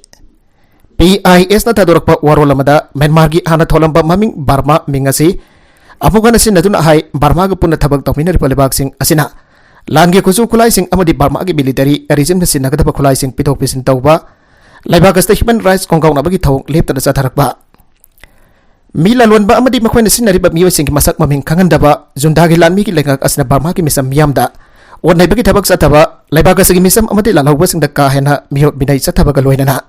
B I S ꯅ ꯊꯥꯗꯣꯔꯛꯄ ꯋꯥꯔꯣꯜ ꯑꯃꯗ ꯃ꯭ꯌꯥꯟꯃꯥꯔꯒꯤ ꯍꯥꯟꯅ ꯊꯣꯜꯂꯝꯕ ꯃꯃꯤꯡ ꯕꯔꯃꯥ ꯃꯤꯡ ꯑꯁꯤ ꯑꯃꯨꯛ ꯍꯟꯅ ꯁꯤꯖꯤꯟꯅꯗꯨꯅ ꯍꯥꯏ, ꯕꯔꯃꯥꯒ ꯄꯨꯟꯅ ꯊꯕꯛ ꯇꯧꯃꯤꯟꯅꯔꯤꯕ ꯂꯩꯕꯥꯛꯁꯤꯡ ꯑꯁꯤꯅ ꯂꯥꯟꯒꯤ ꯈꯨꯠꯁꯨ ꯈꯨꯠꯂꯥꯏꯁꯤꯡ ꯑꯃꯗꯤ ꯕꯔꯃꯥꯒꯤ military regime ꯅ ꯁꯤꯖꯤꯟꯅꯒꯗꯕ ꯈꯨꯠꯂꯥꯏꯁꯤꯡ ꯄꯤꯊꯣꯛ ꯄꯤꯁꯤꯟ ꯇꯧꯕ, ꯂꯩꯕꯥꯛ ꯑꯁꯤꯗ human rights ꯈꯣꯡꯒꯥꯎꯅꯕꯒꯤ ꯊꯧꯑꯣꯡ ꯂꯦꯞꯇꯅ ꯆꯠꯊꯔꯛꯄ, ꯃꯤ ꯂꯂꯣꯟꯕ ꯑꯃꯗꯤ ꯃꯈꯣꯏꯅ ꯁꯤꯖꯤꯟꯅꯔꯤꯕ ꯃꯤꯑꯣꯏꯁꯤꯡꯒꯤ ꯃꯁꯛ ꯃꯃꯤꯡ ꯈꯪꯍꯟꯗꯕ, ꯖꯨꯟꯗꯥꯒꯤ ꯂꯥꯟꯃꯤꯒꯤ ꯂꯩꯉꯥꯛ ꯑꯁꯤꯅ ꯕꯔꯃꯥꯒꯤ ꯃꯤꯆꯝ ꯃꯤꯌꯥꯝꯗ ꯑꯣꯠ ꯅꯩꯕꯒꯤ ꯊꯕꯛ ꯆꯠꯊꯕ, ꯂꯩꯕꯥꯛ ꯑꯁꯤꯒꯤ ꯃꯤꯆꯝ ꯑꯃꯗꯤ ꯂꯥꯜꯍꯧꯕꯁꯤꯡꯗ ꯀꯥ ꯍꯦꯟꯅ ꯃꯤꯑꯣꯠ ꯃꯤꯅꯩ ꯆꯠꯊꯕꯒ ꯂꯣꯏꯅꯅ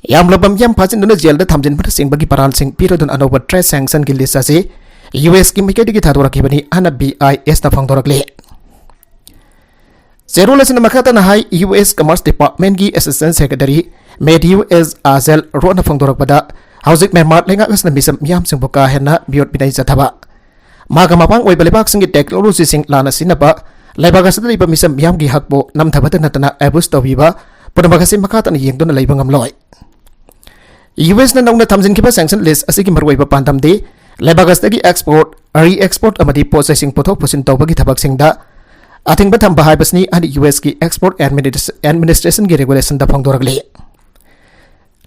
ꯌꯥꯝꯂꯕ ꯃꯤꯌꯥꯝ ꯐꯥꯖꯤꯟꯗꯨꯅ ꯖꯦꯜꯗ ꯊꯝꯖꯤꯟꯕꯅꯆꯤꯡꯕꯒꯤ ꯃꯔꯥꯜꯁꯤꯡ ꯄꯤꯔꯗꯨꯅ ꯑꯅꯧꯕ trade sanction ꯒꯤ list ꯑꯁꯤ U S ꯀꯤ ꯃꯥꯏꯀꯩꯗꯒꯤ ꯊꯥꯗꯣꯔꯛꯈꯤꯕꯅꯤ ꯍꯥꯏꯅ B I S ꯅ ꯐꯣꯡꯗꯣꯔꯛꯂꯤ꯫ ꯆꯦꯔꯣꯜ ꯑꯁꯤꯅ ꯃꯈꯥ ꯇꯥꯅ ꯍꯥꯏ, U S Commerce Department ꯀꯤ Assistant Secretary Matthew S Azell Roth ꯅ ꯐꯣꯡꯗꯣꯔꯛꯄꯗ, ꯍꯧꯖꯤꯛ ꯃ꯭ꯌꯥꯟꯃꯥꯔ ꯂꯩꯉꯥꯛ ꯑꯁꯤꯅ ꯃꯤꯆꯝ ꯃꯤꯌꯥꯝꯁꯤꯡꯕꯨ ꯀꯥ ꯍꯦꯟꯅ ꯃꯤꯑꯣꯠ ꯃꯤꯅꯩ ꯆꯠꯊꯕ, ꯃꯥꯒ ꯃꯄꯥꯡ ꯑꯣꯏꯕ ꯂꯩꯕꯥꯛꯁꯤꯡꯒꯤ technology ꯁꯤꯡ ꯂꯥꯟꯅ ꯁꯤꯖꯤꯟꯅꯕ, ꯂꯩꯕꯥꯛ ꯑꯁꯤꯗ ꯂꯩꯕ ꯃꯤꯆꯝ ꯃꯤꯌꯥꯝꯒꯤ ꯍꯛꯄꯨ ꯅꯝꯊꯕꯇ ꯅꯠꯇꯅ abuse ꯇꯧꯕꯤꯕ ꯄꯨꯝꯅꯃꯛ ꯑꯁꯤ ꯃꯈꯥ ꯇꯥꯅ ꯌꯦꯡꯗꯨꯅ ꯂꯩꯕ ꯉꯝꯂꯣꯏ꯫ U S ꯅ ꯅꯧꯅ ꯊꯝꯖꯤꯟꯈꯤꯕ sanction list ꯑꯁꯤꯒꯤ ꯃꯔꯨꯑꯣꯏꯕ ꯄꯥꯟꯗꯝꯗꯤ ꯂꯩꯕꯥꯛ ꯑꯁꯤꯗꯒꯤ export, re-export ꯑꯃꯗꯤ ꯄꯣꯠ ꯆꯩꯁꯤꯡ ꯄꯨꯊꯣꯛ ꯄꯨꯁꯤꯟ ꯇꯧꯕꯒꯤ ꯊꯕꯛꯁꯤꯡꯗ ꯑꯊꯤꯡꯕ ꯊꯝꯕ ꯍꯥꯏꯕꯁꯤꯅꯤ ꯍꯥꯏꯅ U S ꯀꯤ Export Administ-, Administration ꯒꯤ regulation ꯗ ꯐꯣꯡꯗꯣꯔꯛꯂꯤ꯫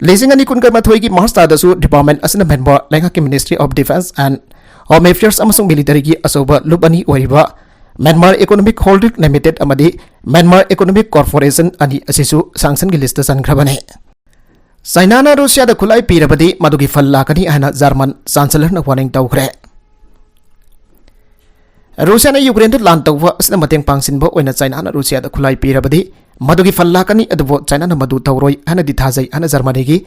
ꯂꯤꯁꯤꯡ ꯑꯅꯤ ꯀꯨꯟꯒ ꯃꯥꯊꯣꯏꯒꯤ March ꯊꯥꯗꯁꯨ department ꯑꯁꯤꯅ ꯃ꯭ꯌꯥꯟꯃꯥꯔ ꯂꯩꯉꯥꯛꯀꯤ Ministry of Defense and Home Affairs ꯑꯃꯁꯨꯡ military ꯒꯤ ꯑꯆꯧꯕ ꯂꯨꯞ ꯑꯅꯤ ꯑꯣꯏꯔꯤꯕ Myanmar Economic Holding Limited ꯑꯃꯗꯤ Myanmar Economic Corporation ꯑꯅꯤ ꯑꯁꯤꯁꯨ sanction ꯒꯤ list ꯇ ꯆꯟꯈ꯭ꯔꯕꯅꯤ꯫ ꯆꯥꯏꯅꯥꯅ ꯔꯨꯁꯤꯌꯥꯗ ꯈꯨꯠꯂꯥꯏ ꯄꯤꯔꯕꯗꯤ ꯃꯗꯨꯒꯤ ꯐꯜ ꯂꯥꯛꯀꯅꯤ ꯍꯥꯏꯅ German Chancellor ꯅ warning ꯇꯧꯈ꯭ꯔꯦ꯫ ꯔꯨꯁꯤꯌꯥꯅ ꯌꯨꯀ꯭ꯔꯦꯟꯗ ꯂꯥꯟ ꯇꯧꯕ ꯑꯁꯤꯗ ꯃꯇꯦꯡ ꯄꯥꯡꯁꯤꯟꯕ ꯑꯣꯏꯅ ꯆꯥꯏꯅꯥꯅ ꯔꯨꯁꯤꯌꯥꯗ ꯈꯨꯠꯂꯥꯏ ꯄꯤꯔꯕꯗꯤ ꯃꯗꯨꯒꯤ ꯐꯜ ꯂꯥꯛꯀꯅꯤ, ꯑꯗꯨꯕꯨ ꯆꯥꯏꯅꯥꯅ ꯃꯗꯨ ꯇꯧꯔꯣꯏ ꯍꯥꯏꯅꯗꯤ ꯊꯥꯖꯩ ꯍꯥꯏꯅ ꯖꯔꯃꯅꯤꯒꯤ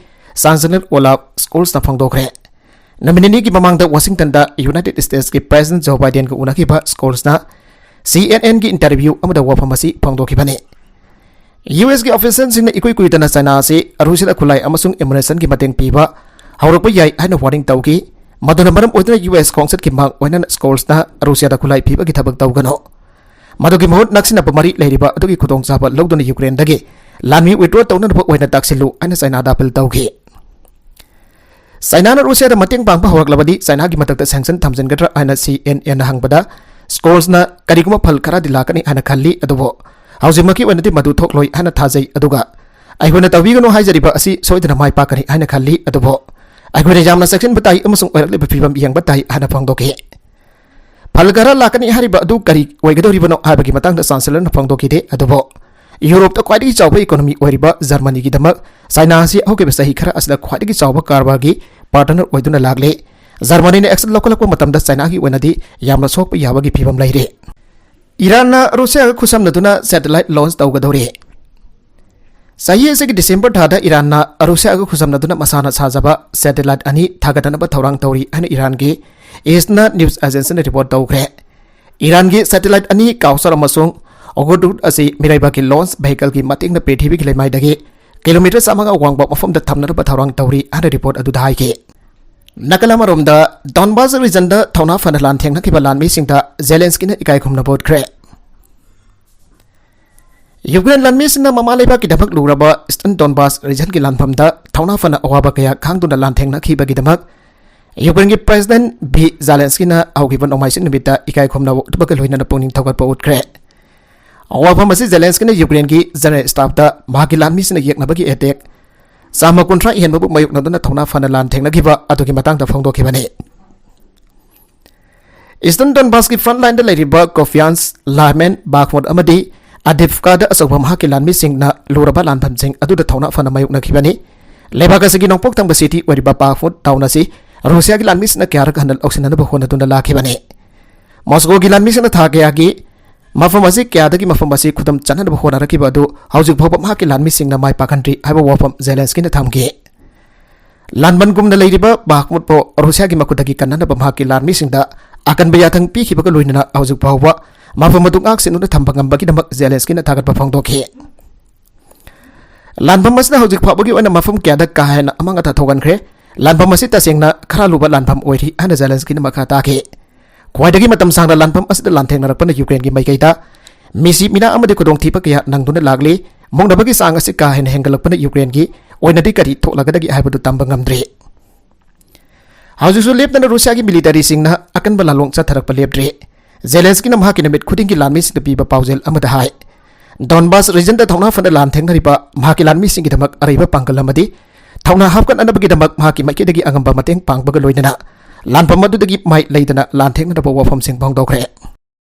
ꯆꯥꯟꯁꯦꯂꯔ ꯑꯣꯂꯥꯐ ꯁ꯭ꯀꯣꯜꯁꯅ ꯐꯣꯡꯗꯣꯛꯈ꯭ꯔꯦ꯫ ꯅꯨꯃꯤꯠ ꯅꯤꯅꯤꯒꯤ ꯃꯃꯥꯡꯗ ꯋꯥꯁꯤꯡꯇꯟꯗ ꯌꯨꯅꯥꯏꯇꯦꯗ ꯁ꯭ꯇꯦꯠꯁꯀꯤ ꯄ꯭ꯔꯦꯁꯤꯗꯦꯟꯠ ꯖꯣ ꯕꯥꯏꯗꯦꯟꯒ ꯎꯅꯈꯤꯕ ꯁ꯭ꯀꯣꯜꯁꯅ ꯁꯤ ꯑꯦꯟ ꯑꯦꯟꯒꯤ ꯏꯟꯇꯔꯚ꯭ꯌꯨ ꯑꯃꯗ ꯋꯥꯐꯝ ꯑꯁꯤ ꯐꯣꯡꯗꯣꯛꯈꯤꯕꯅꯤ꯫ ꯌꯨ ꯑꯦꯁꯀꯤ ꯑꯣꯐꯤꯁꯤꯌꯦꯜꯁꯤꯡꯅ ꯏꯀꯨꯏ ꯀꯨꯏꯗꯅ ꯆꯥꯏꯅꯥ ꯑꯁꯤ ꯔꯨꯁꯤꯌꯥꯗ ꯈꯨꯠꯂꯥꯏ ꯑꯃꯁꯨꯡ ꯑꯦꯃꯨꯅꯤꯁꯟꯒꯤ ꯃꯇꯦꯡ ꯄꯤꯕ ꯍꯧꯔꯛꯄ ꯌꯥꯏ ꯍꯥꯏꯅ ꯋꯥꯔꯅꯤꯡ ꯇꯧꯈꯤ꯫ ꯃꯗꯨꯅ ꯃꯔꯝ ꯑꯣꯏꯗꯨꯅ ꯌꯨ ꯑꯦꯁ ꯈꯣꯡꯆꯠꯀꯤ ꯃꯥꯡ ꯑꯣꯏꯅ ꯁ꯭ꯀꯣꯜꯁꯅ ꯔꯨꯁꯤꯌꯥꯗ ꯈꯨꯠꯂꯥꯏ ꯄꯤꯕꯒꯤ ꯊꯕꯛ ꯇꯧꯒꯅꯨ꯫ ꯃꯗꯨꯒꯤ ꯃꯍꯨꯠ ꯅꯛꯁꯤꯟꯅꯕ ꯃꯔꯤ ꯂꯩꯔꯤꯕ ꯑꯗꯨꯒꯤ ꯈꯨꯗꯣꯡꯆꯥꯕ ꯂꯧꯗꯨꯅ ꯌꯨꯀ꯭ꯔꯦꯟꯗꯒꯤ ꯂꯥꯟꯃꯤ ꯋꯤꯗ꯭ꯔꯣ ꯇꯧꯅꯅꯕ ꯑꯣꯏꯅ ꯇꯥꯛꯁꯤꯜꯂꯨ ꯍꯥꯏꯅ ꯆꯥꯏꯅꯥꯗ ꯑꯄꯤꯜ ꯇꯧꯈꯤ꯫ ꯆꯥꯏꯅꯥꯅ ꯔꯨꯁꯤꯌꯥꯗ ꯃꯇꯦꯡ ꯄꯥꯡꯕ ꯍꯧꯔꯛꯂꯕꯗꯤ ꯆꯥꯏꯅꯥꯒꯤ ꯃꯊꯛꯇ ꯁꯦꯡꯁꯟ ꯊꯝꯖꯤꯟꯒꯗ꯭ꯔꯥ ꯍꯥꯏꯅ ꯁꯤ ꯑꯦꯟ ꯑꯦꯟꯅ ꯍꯪꯕꯗ ꯁ꯭ꯀꯣꯜꯁꯅ ꯀꯔꯤꯒꯨꯝꯕ ꯐꯜ ꯈꯔꯗꯤ ꯂꯥꯛꯀꯅꯤ ꯍꯥꯏꯅ ꯈꯜꯂꯤ, ꯑꯗꯨꯕꯨ ꯍꯧꯖꯤꯛꯃꯛꯀꯤ ꯑꯣꯏꯅꯗꯤ ꯃꯗꯨ ꯊꯣꯛꯂꯣꯏ ꯍꯥꯏꯅ ꯊꯥꯖꯩ, ꯑꯗꯨꯒ ꯑꯩꯈꯣꯏꯅ ꯇꯧꯕꯤꯒꯅꯨ ꯍꯥꯏꯖꯔꯤꯕ ꯑꯁꯤ ꯁꯣꯏꯗꯅ ꯃꯥꯏ ꯄꯥꯛꯀꯅꯤ ꯍꯥꯏꯅ ꯈꯜꯂꯤ, ꯑꯗꯨꯕꯨ ꯑꯩꯈꯣꯏꯅ ꯌꯥꯝꯅ ꯆꯦꯛꯁꯤꯟꯕ ꯇꯥꯏ ꯑꯃꯁꯨꯡ ꯑꯣꯏꯔꯛꯂꯤꯕ ꯐꯤꯕꯝ ꯌꯦꯡꯕ ꯇꯥꯏ ꯍꯥꯏꯅ ꯐꯣꯡꯗꯣꯛꯈꯤ꯫ ꯐꯜ ꯈꯔ ꯂꯥꯛꯀꯅꯤ ꯍꯥꯏꯔꯤꯕ ꯑꯗꯨ ꯀꯔꯤ ꯑꯣꯏꯒꯗꯧꯔꯤꯕꯅꯣ ꯍꯥꯏꯕꯒꯤ ꯃꯇꯥꯡꯗ ꯆꯥꯟꯁꯦꯂꯔꯅ ꯐꯣꯡꯗꯣꯛꯈꯤꯗꯦ, ꯑꯗꯨꯕꯨ ꯌꯨꯔꯣꯞꯇ ꯈ꯭ꯋꯥꯏꯗꯒꯤ ꯆꯥꯎꯕ ꯏꯀꯣꯅꯣꯃꯤ ꯑꯣꯏꯔꯤꯕ ꯖꯔꯃꯅꯤꯒꯤꯗꯃꯛ ꯆꯥꯏꯅꯥ ꯑꯁꯤ ꯍꯧꯈꯤꯕ ꯆꯍꯤ ꯈꯔ ꯑꯁꯤꯗ ꯈ꯭ꯋꯥꯏꯗꯒꯤ ꯆꯥꯎꯕ ꯀꯔꯕꯥꯔꯒꯤ ꯄꯥꯔꯠꯅꯔ ꯑꯣꯏꯗꯨꯅ ꯂꯥꯛꯂꯦ꯫ ꯖꯔꯃꯅꯤꯅ ꯑꯦꯛꯁꯟ ꯂꯧꯈꯠꯂꯛꯄ ꯃꯇꯝꯗ ꯆꯥꯏꯅꯥꯒꯤ ꯑꯣꯏꯅꯗꯤ ꯌꯥꯝꯅ ꯁꯣꯛꯄ ꯌꯥꯕꯒꯤ ꯐꯤꯕꯝ ꯂꯩꯔꯦ꯫ ꯏꯔꯥꯟꯅ ꯔꯨꯁꯤꯌꯥꯒ ꯈꯨꯠꯁꯝꯅꯗꯨꯅ ꯁꯦꯇꯦꯂꯥꯏꯠ ꯂꯣꯟꯆ ꯇꯧꯒꯗꯧꯔꯤ꯫ ꯆꯍꯤ ꯑꯁꯤꯒꯤ ꯗꯤꯁꯦꯝꯕꯔ ꯊꯥꯗ ꯏꯔꯥꯟꯅ ꯔꯨꯁꯤꯌꯥꯒ ꯈꯨꯠꯁꯝꯅꯗꯨꯅ ꯃꯁꯥꯅ ꯁꯥꯖꯕ ꯁꯦꯇꯦꯂꯥꯏꯠ ꯑꯅꯤ ꯊꯥꯒꯠꯅꯅꯕ ꯊꯧꯔꯥꯡ ꯇꯧꯔꯤ ꯍꯥꯏꯅ ꯏꯔꯥꯟꯒꯤ ꯏꯁꯅꯥ ꯅ꯭ꯌꯨꯁ ꯑꯦꯖꯦꯟꯁꯤꯅ ꯔꯤꯄꯣꯔꯠ ꯇꯧꯈ꯭ꯔꯦ꯫ ꯏꯔꯥꯟꯒꯤ ꯁꯦꯇꯦꯂꯥꯏꯠ ꯑꯅꯤ ꯀꯥꯎꯁꯔ ꯑꯃꯁꯨꯡ ꯑꯣꯒꯣꯗꯨꯠ ꯑꯁꯤ ꯃꯤꯔꯩꯕꯥꯛꯀꯤ ꯂꯣꯟꯆ ꯚꯦꯍꯤꯀꯜꯒꯤ ꯃꯇꯦꯡꯅ ꯄ꯭ꯔꯤꯊꯤꯕꯤꯒꯤ ꯂꯩꯃꯥꯏꯗꯒꯤ ꯀꯤꯂꯣꯃꯤꯇꯔ ꯆꯥꯝꯃꯉꯥ ꯋꯥꯡꯕ ꯃꯐꯝꯗ ꯊꯝꯅꯅꯕ ꯊꯧꯔꯥꯡ ꯇꯧꯔꯤ ꯍꯥꯏꯅ ꯔꯤꯄꯣꯔꯠ ꯑꯗꯨꯗ ꯍꯥꯏꯈꯤ꯫ ꯅꯥꯀꯜ ꯑꯃꯔꯣꯝꯗ, ꯗꯣꯟꯕꯥꯁ ꯔꯤꯖꯟꯗ ꯊꯧꯅꯥ ꯐꯅ ꯂꯥꯟꯊꯦꯡꯅꯈꯤꯕ ꯂꯥꯟꯃꯤꯁꯤꯡꯗ ꯖꯦꯂꯦꯟꯁꯀꯤꯅ ꯏꯀꯥꯏ ꯈꯨꯝꯅꯕ ꯎꯠꯈ꯭ꯔꯦ꯫ ꯌꯨꯀ꯭ꯔꯦꯟ ꯂꯥꯟꯃꯤꯁꯤꯡꯅ ꯃꯃꯥ ꯂꯩꯕꯥꯛꯀꯤꯗꯃꯛ ꯂꯨꯔꯕ ꯏꯁꯇꯔꯟ ꯗꯣꯟꯕꯥꯁ ꯔꯤꯖꯟꯒꯤ ꯂꯥꯟꯐꯝꯗ ꯊꯧꯅꯥ ꯐꯅ ꯑꯋꯥꯕ ꯀꯌꯥ ꯈꯥꯡꯗꯨꯅ ꯂꯥꯟꯊꯦꯡꯅꯈꯤꯕꯒꯤꯗꯃꯛ ꯌꯨꯀ꯭ꯔꯦꯟꯒꯤ ꯄ꯭ꯔꯦꯁꯤꯗꯦꯟꯠ ꯚꯤ ꯖꯥꯂꯦꯟꯁꯀꯤꯅ ꯍꯧꯈꯤꯕ ꯅꯣꯡꯃꯥꯏꯖꯤꯡ ꯅꯨꯃꯤꯠꯇ ꯏꯀꯥꯏ ꯈꯨꯝꯅꯕ ꯎꯠꯄꯒ ꯂꯣꯏꯅꯅ ꯄꯨꯛꯅꯤꯡ ꯊꯧꯒꯠꯄ ꯎꯠꯈ꯭ꯔꯦ꯫ ꯋꯥꯐꯝ ꯑꯁꯤ ꯖꯦꯂꯦꯟꯁꯀꯤꯅ ꯌꯨꯀ꯭ꯔꯦꯟꯒꯤ ꯖꯦꯅꯔꯦꯜ ꯁ꯭ꯇꯥꯐꯇ ꯃꯍꯥꯛꯀꯤ ꯂꯥꯟꯃꯤꯁꯤꯡꯅ ꯌꯦꯛꯅꯕꯒꯤ ꯑꯦꯇꯦꯛ ꯆꯥꯝꯃ ꯀꯨꯟꯊ꯭ꯔꯥ ꯍꯦꯟꯕꯕꯨ ꯃꯥꯌꯣꯛꯅꯗꯨꯅ ꯊꯧꯅꯥ ꯐꯅ ꯂꯥꯟꯊꯦꯡꯅꯈꯤꯕ ꯑꯗꯨꯒꯤ ꯃꯇꯥꯡꯗ ꯐꯣꯡꯗꯣꯛꯈꯤꯕꯅꯤ꯫ ꯏꯁꯇꯔꯟ ꯗꯣꯟꯕꯥꯁꯀꯤ ꯐ꯭ꯔꯟꯠ ꯂꯥꯏꯟꯗ ꯂꯩꯔꯤꯕ ꯀꯣꯐꯤꯌꯥꯟꯁ, ꯂꯥꯏꯃꯦꯟ, ꯕꯥꯈꯃꯨꯠ ꯑꯃꯗꯤ ꯑꯗꯤꯐꯀꯥꯗ ꯑꯆꯧꯕ ꯃꯍꯥꯛꯀꯤ ꯂꯥꯟꯃꯤꯁꯤꯡꯅ ꯂꯨꯔꯕ ꯂꯥꯟꯐꯝꯁꯤꯡ ꯑꯗꯨꯗ ꯊꯧꯅꯥ ꯐꯅ ꯃꯥꯌꯣꯛꯅꯈꯤꯕꯅꯤ꯫ ꯂꯩꯕꯥꯛ ꯑꯁꯤꯒꯤ ꯅꯣꯡꯄꯣꯛ ꯊꯪꯕ ꯁꯤꯇꯤ ꯑꯣꯏꯔꯤꯕ ꯕꯥꯈꯃꯨꯠ ꯇꯥꯎꯟ ꯑꯁꯤ ꯔꯨꯁꯤꯌꯥꯒꯤ ꯂꯥꯟꯃꯤꯁꯤꯡꯅ ꯀꯌꯥꯔꯛ ꯍꯟꯅ ꯂꯧꯁꯤꯟꯅꯅꯕ ꯍꯣꯠꯅꯗꯨꯅ ꯂꯥꯛꯈꯤꯕꯅꯤ꯫ ꯃꯣꯁꯀꯣꯒꯤ ꯂꯥꯟꯃꯤꯁꯤꯡꯅ ꯊꯥ ꯀꯌꯥꯒꯤ ꯃꯐꯝ ꯑꯁꯤ ꯀꯌꯥꯗꯒꯤ ꯃꯐꯝ ꯑꯁꯤ ꯈꯨꯗꯨꯝ ꯆꯟꯅꯅꯕ ꯍꯣꯠꯅꯔꯛꯈꯤꯕ ꯑꯗꯨ ꯍꯧꯖꯤꯛ ꯐꯥꯎꯕ ꯃꯍꯥꯛꯀꯤ ꯂꯥꯟꯃꯤꯁꯤꯡꯅ ꯃꯥꯏ ꯄꯥꯛꯍꯟꯗ꯭ꯔꯤ ꯍꯥꯏꯕ ꯋꯥꯐꯝ ꯖꯦꯂꯦꯟꯁꯀꯤꯅ ꯊꯝꯈꯤ꯫ ꯂꯥꯟꯕꯟꯒꯨꯝꯅ ꯂꯩꯔꯤꯕ ꯕꯥꯈꯃꯨꯠꯄꯨ ꯔꯨꯁꯤꯌꯥꯒꯤ ꯃꯈꯨꯠꯇꯒꯤ ꯀꯟꯅꯅꯕ ꯃꯍꯥꯛꯀꯤ ꯂꯥꯟꯃꯤꯁꯤꯡꯗ ꯑꯀꯟꯕ ꯌꯥꯊꯪ ꯄꯤꯈꯤꯕꯒ ꯂꯣꯏꯅꯅ ꯍꯧꯖꯤꯛ ꯐꯥꯎꯕ ꯃꯐꯝ ꯑꯗꯨ ꯉꯥꯛ ꯁꯦꯟꯗꯨꯅ ꯊꯝꯕ ꯉꯝꯕꯒꯤꯗꯃꯛ ꯖꯦꯂꯦꯟꯁꯀꯤꯅ ꯊꯥꯒꯠꯄ ꯐꯣꯡꯗꯣꯛꯈꯤ꯫ ꯂꯥꯟꯐꯝ ꯑꯁꯤꯗ ꯍꯧꯖꯤꯛ ꯐꯥꯎꯕꯒꯤ ꯑꯣꯏꯅ ꯃꯐꯝ ꯀꯌꯥꯗ ꯀꯥ ꯍꯦꯟꯅ ꯑꯃꯥꯡ ꯑꯇꯥ ꯊꯣꯛꯍꯟꯈ꯭ꯔꯦ꯫ ꯂꯥꯟꯐꯝ ꯑꯁꯤ ꯇꯁꯦꯡꯅ ꯈꯔ ꯂꯨꯕ ꯂꯥꯟꯐꯝ ꯑꯣꯏꯔꯤ ꯍꯥꯏꯅ ꯖꯦꯂꯦꯟꯁꯀꯤꯅ ꯃꯈꯥ ꯇꯥꯈꯤ꯫ ꯈ꯭ꯋꯥꯏꯗꯒꯤ ꯃꯇꯝ ꯁꯥꯡꯅ ꯂꯥꯟꯐꯝ ꯑꯁꯤꯗ ꯂꯥꯟꯊꯦꯡꯅꯔꯛꯄꯅ ꯌꯨꯀ꯭ꯔꯦꯟꯒꯤ ꯃꯥꯏꯀꯩꯗ ꯃꯤꯁꯤ ꯃꯤꯅꯥ ꯑꯃꯗꯤ ꯈꯨꯗꯣꯡꯊꯤꯕ ꯀꯌꯥ ꯅꯪꯗꯨꯅ ꯂꯥꯛꯂꯤ꯫ ꯃꯨꯛꯅꯕꯒꯤ ꯆꯥꯡ ꯑꯁꯤ ꯀꯥ ꯍꯦꯟꯅ ꯍꯦꯟꯒꯠꯂꯛꯄꯅ ꯌꯨꯀ꯭ꯔꯦꯟꯒꯤ ꯑꯣꯏꯅꯗꯤ ꯀꯔꯤ ꯊꯣꯛꯂꯒꯗꯒꯦ ꯍꯥꯏꯕꯗꯨ ꯇꯝꯕ ꯉꯝꯗ꯭ꯔꯤ꯫ ꯍꯧꯖꯤꯛꯁꯨ ꯂꯦꯞꯇꯅ ꯔꯨꯁꯤꯌꯥꯒꯤ ꯃꯤꯂꯤꯇꯔꯤꯁꯤꯡꯅ ꯑꯀꯟꯕ ꯂꯥꯟꯂꯣꯡ ꯆꯠꯊꯔꯛꯄ ꯂꯦꯞꯇ꯭ꯔꯤ꯫ ꯖꯦꯂꯦꯟꯁꯀꯤꯅ ꯃꯍꯥꯛꯀꯤ ꯅꯨꯃꯤꯠ ꯈꯨꯗꯤꯡꯒꯤ ꯂꯥꯟꯃꯤꯁꯤꯡꯗ ꯄꯤꯕ ꯄꯥꯎꯖꯦꯜ ꯑꯃꯗ ꯍꯥꯏ, ꯗꯣꯟꯕꯥꯁ ꯔꯤꯖꯟꯗ ꯊꯧꯅꯥ ꯐꯅ ꯂꯥꯟ ꯊꯦꯡꯅꯔꯤꯕ ꯃꯍꯥꯛꯀꯤ ꯂꯥꯟꯃꯤꯁꯤꯡꯒꯤꯗꯃꯛ ꯑꯔꯩꯕ ꯄꯥꯡꯒꯜ ꯑꯃꯗꯤ ꯊꯧꯅꯥ ꯍꯥꯞꯀꯠꯅꯅꯕꯒꯤꯗꯃꯛ ꯃꯍꯥꯛꯀꯤ ꯃꯥꯏꯀꯩꯗꯒꯤ ꯑꯉꯝꯕ ꯃꯇꯦꯡ ꯄꯥꯡꯕꯒ ꯂꯣꯏꯅꯅ ꯂꯥꯟꯐꯝ ꯑꯗꯨꯗꯒꯤ ꯃꯥꯏ ꯂꯩꯗꯅ ꯂꯥꯟ ꯊꯦꯡꯅꯅꯕ ꯋꯥꯐꯝꯁꯤꯡ ꯐꯣꯡꯗꯣꯛꯈ꯭ꯔꯦ꯫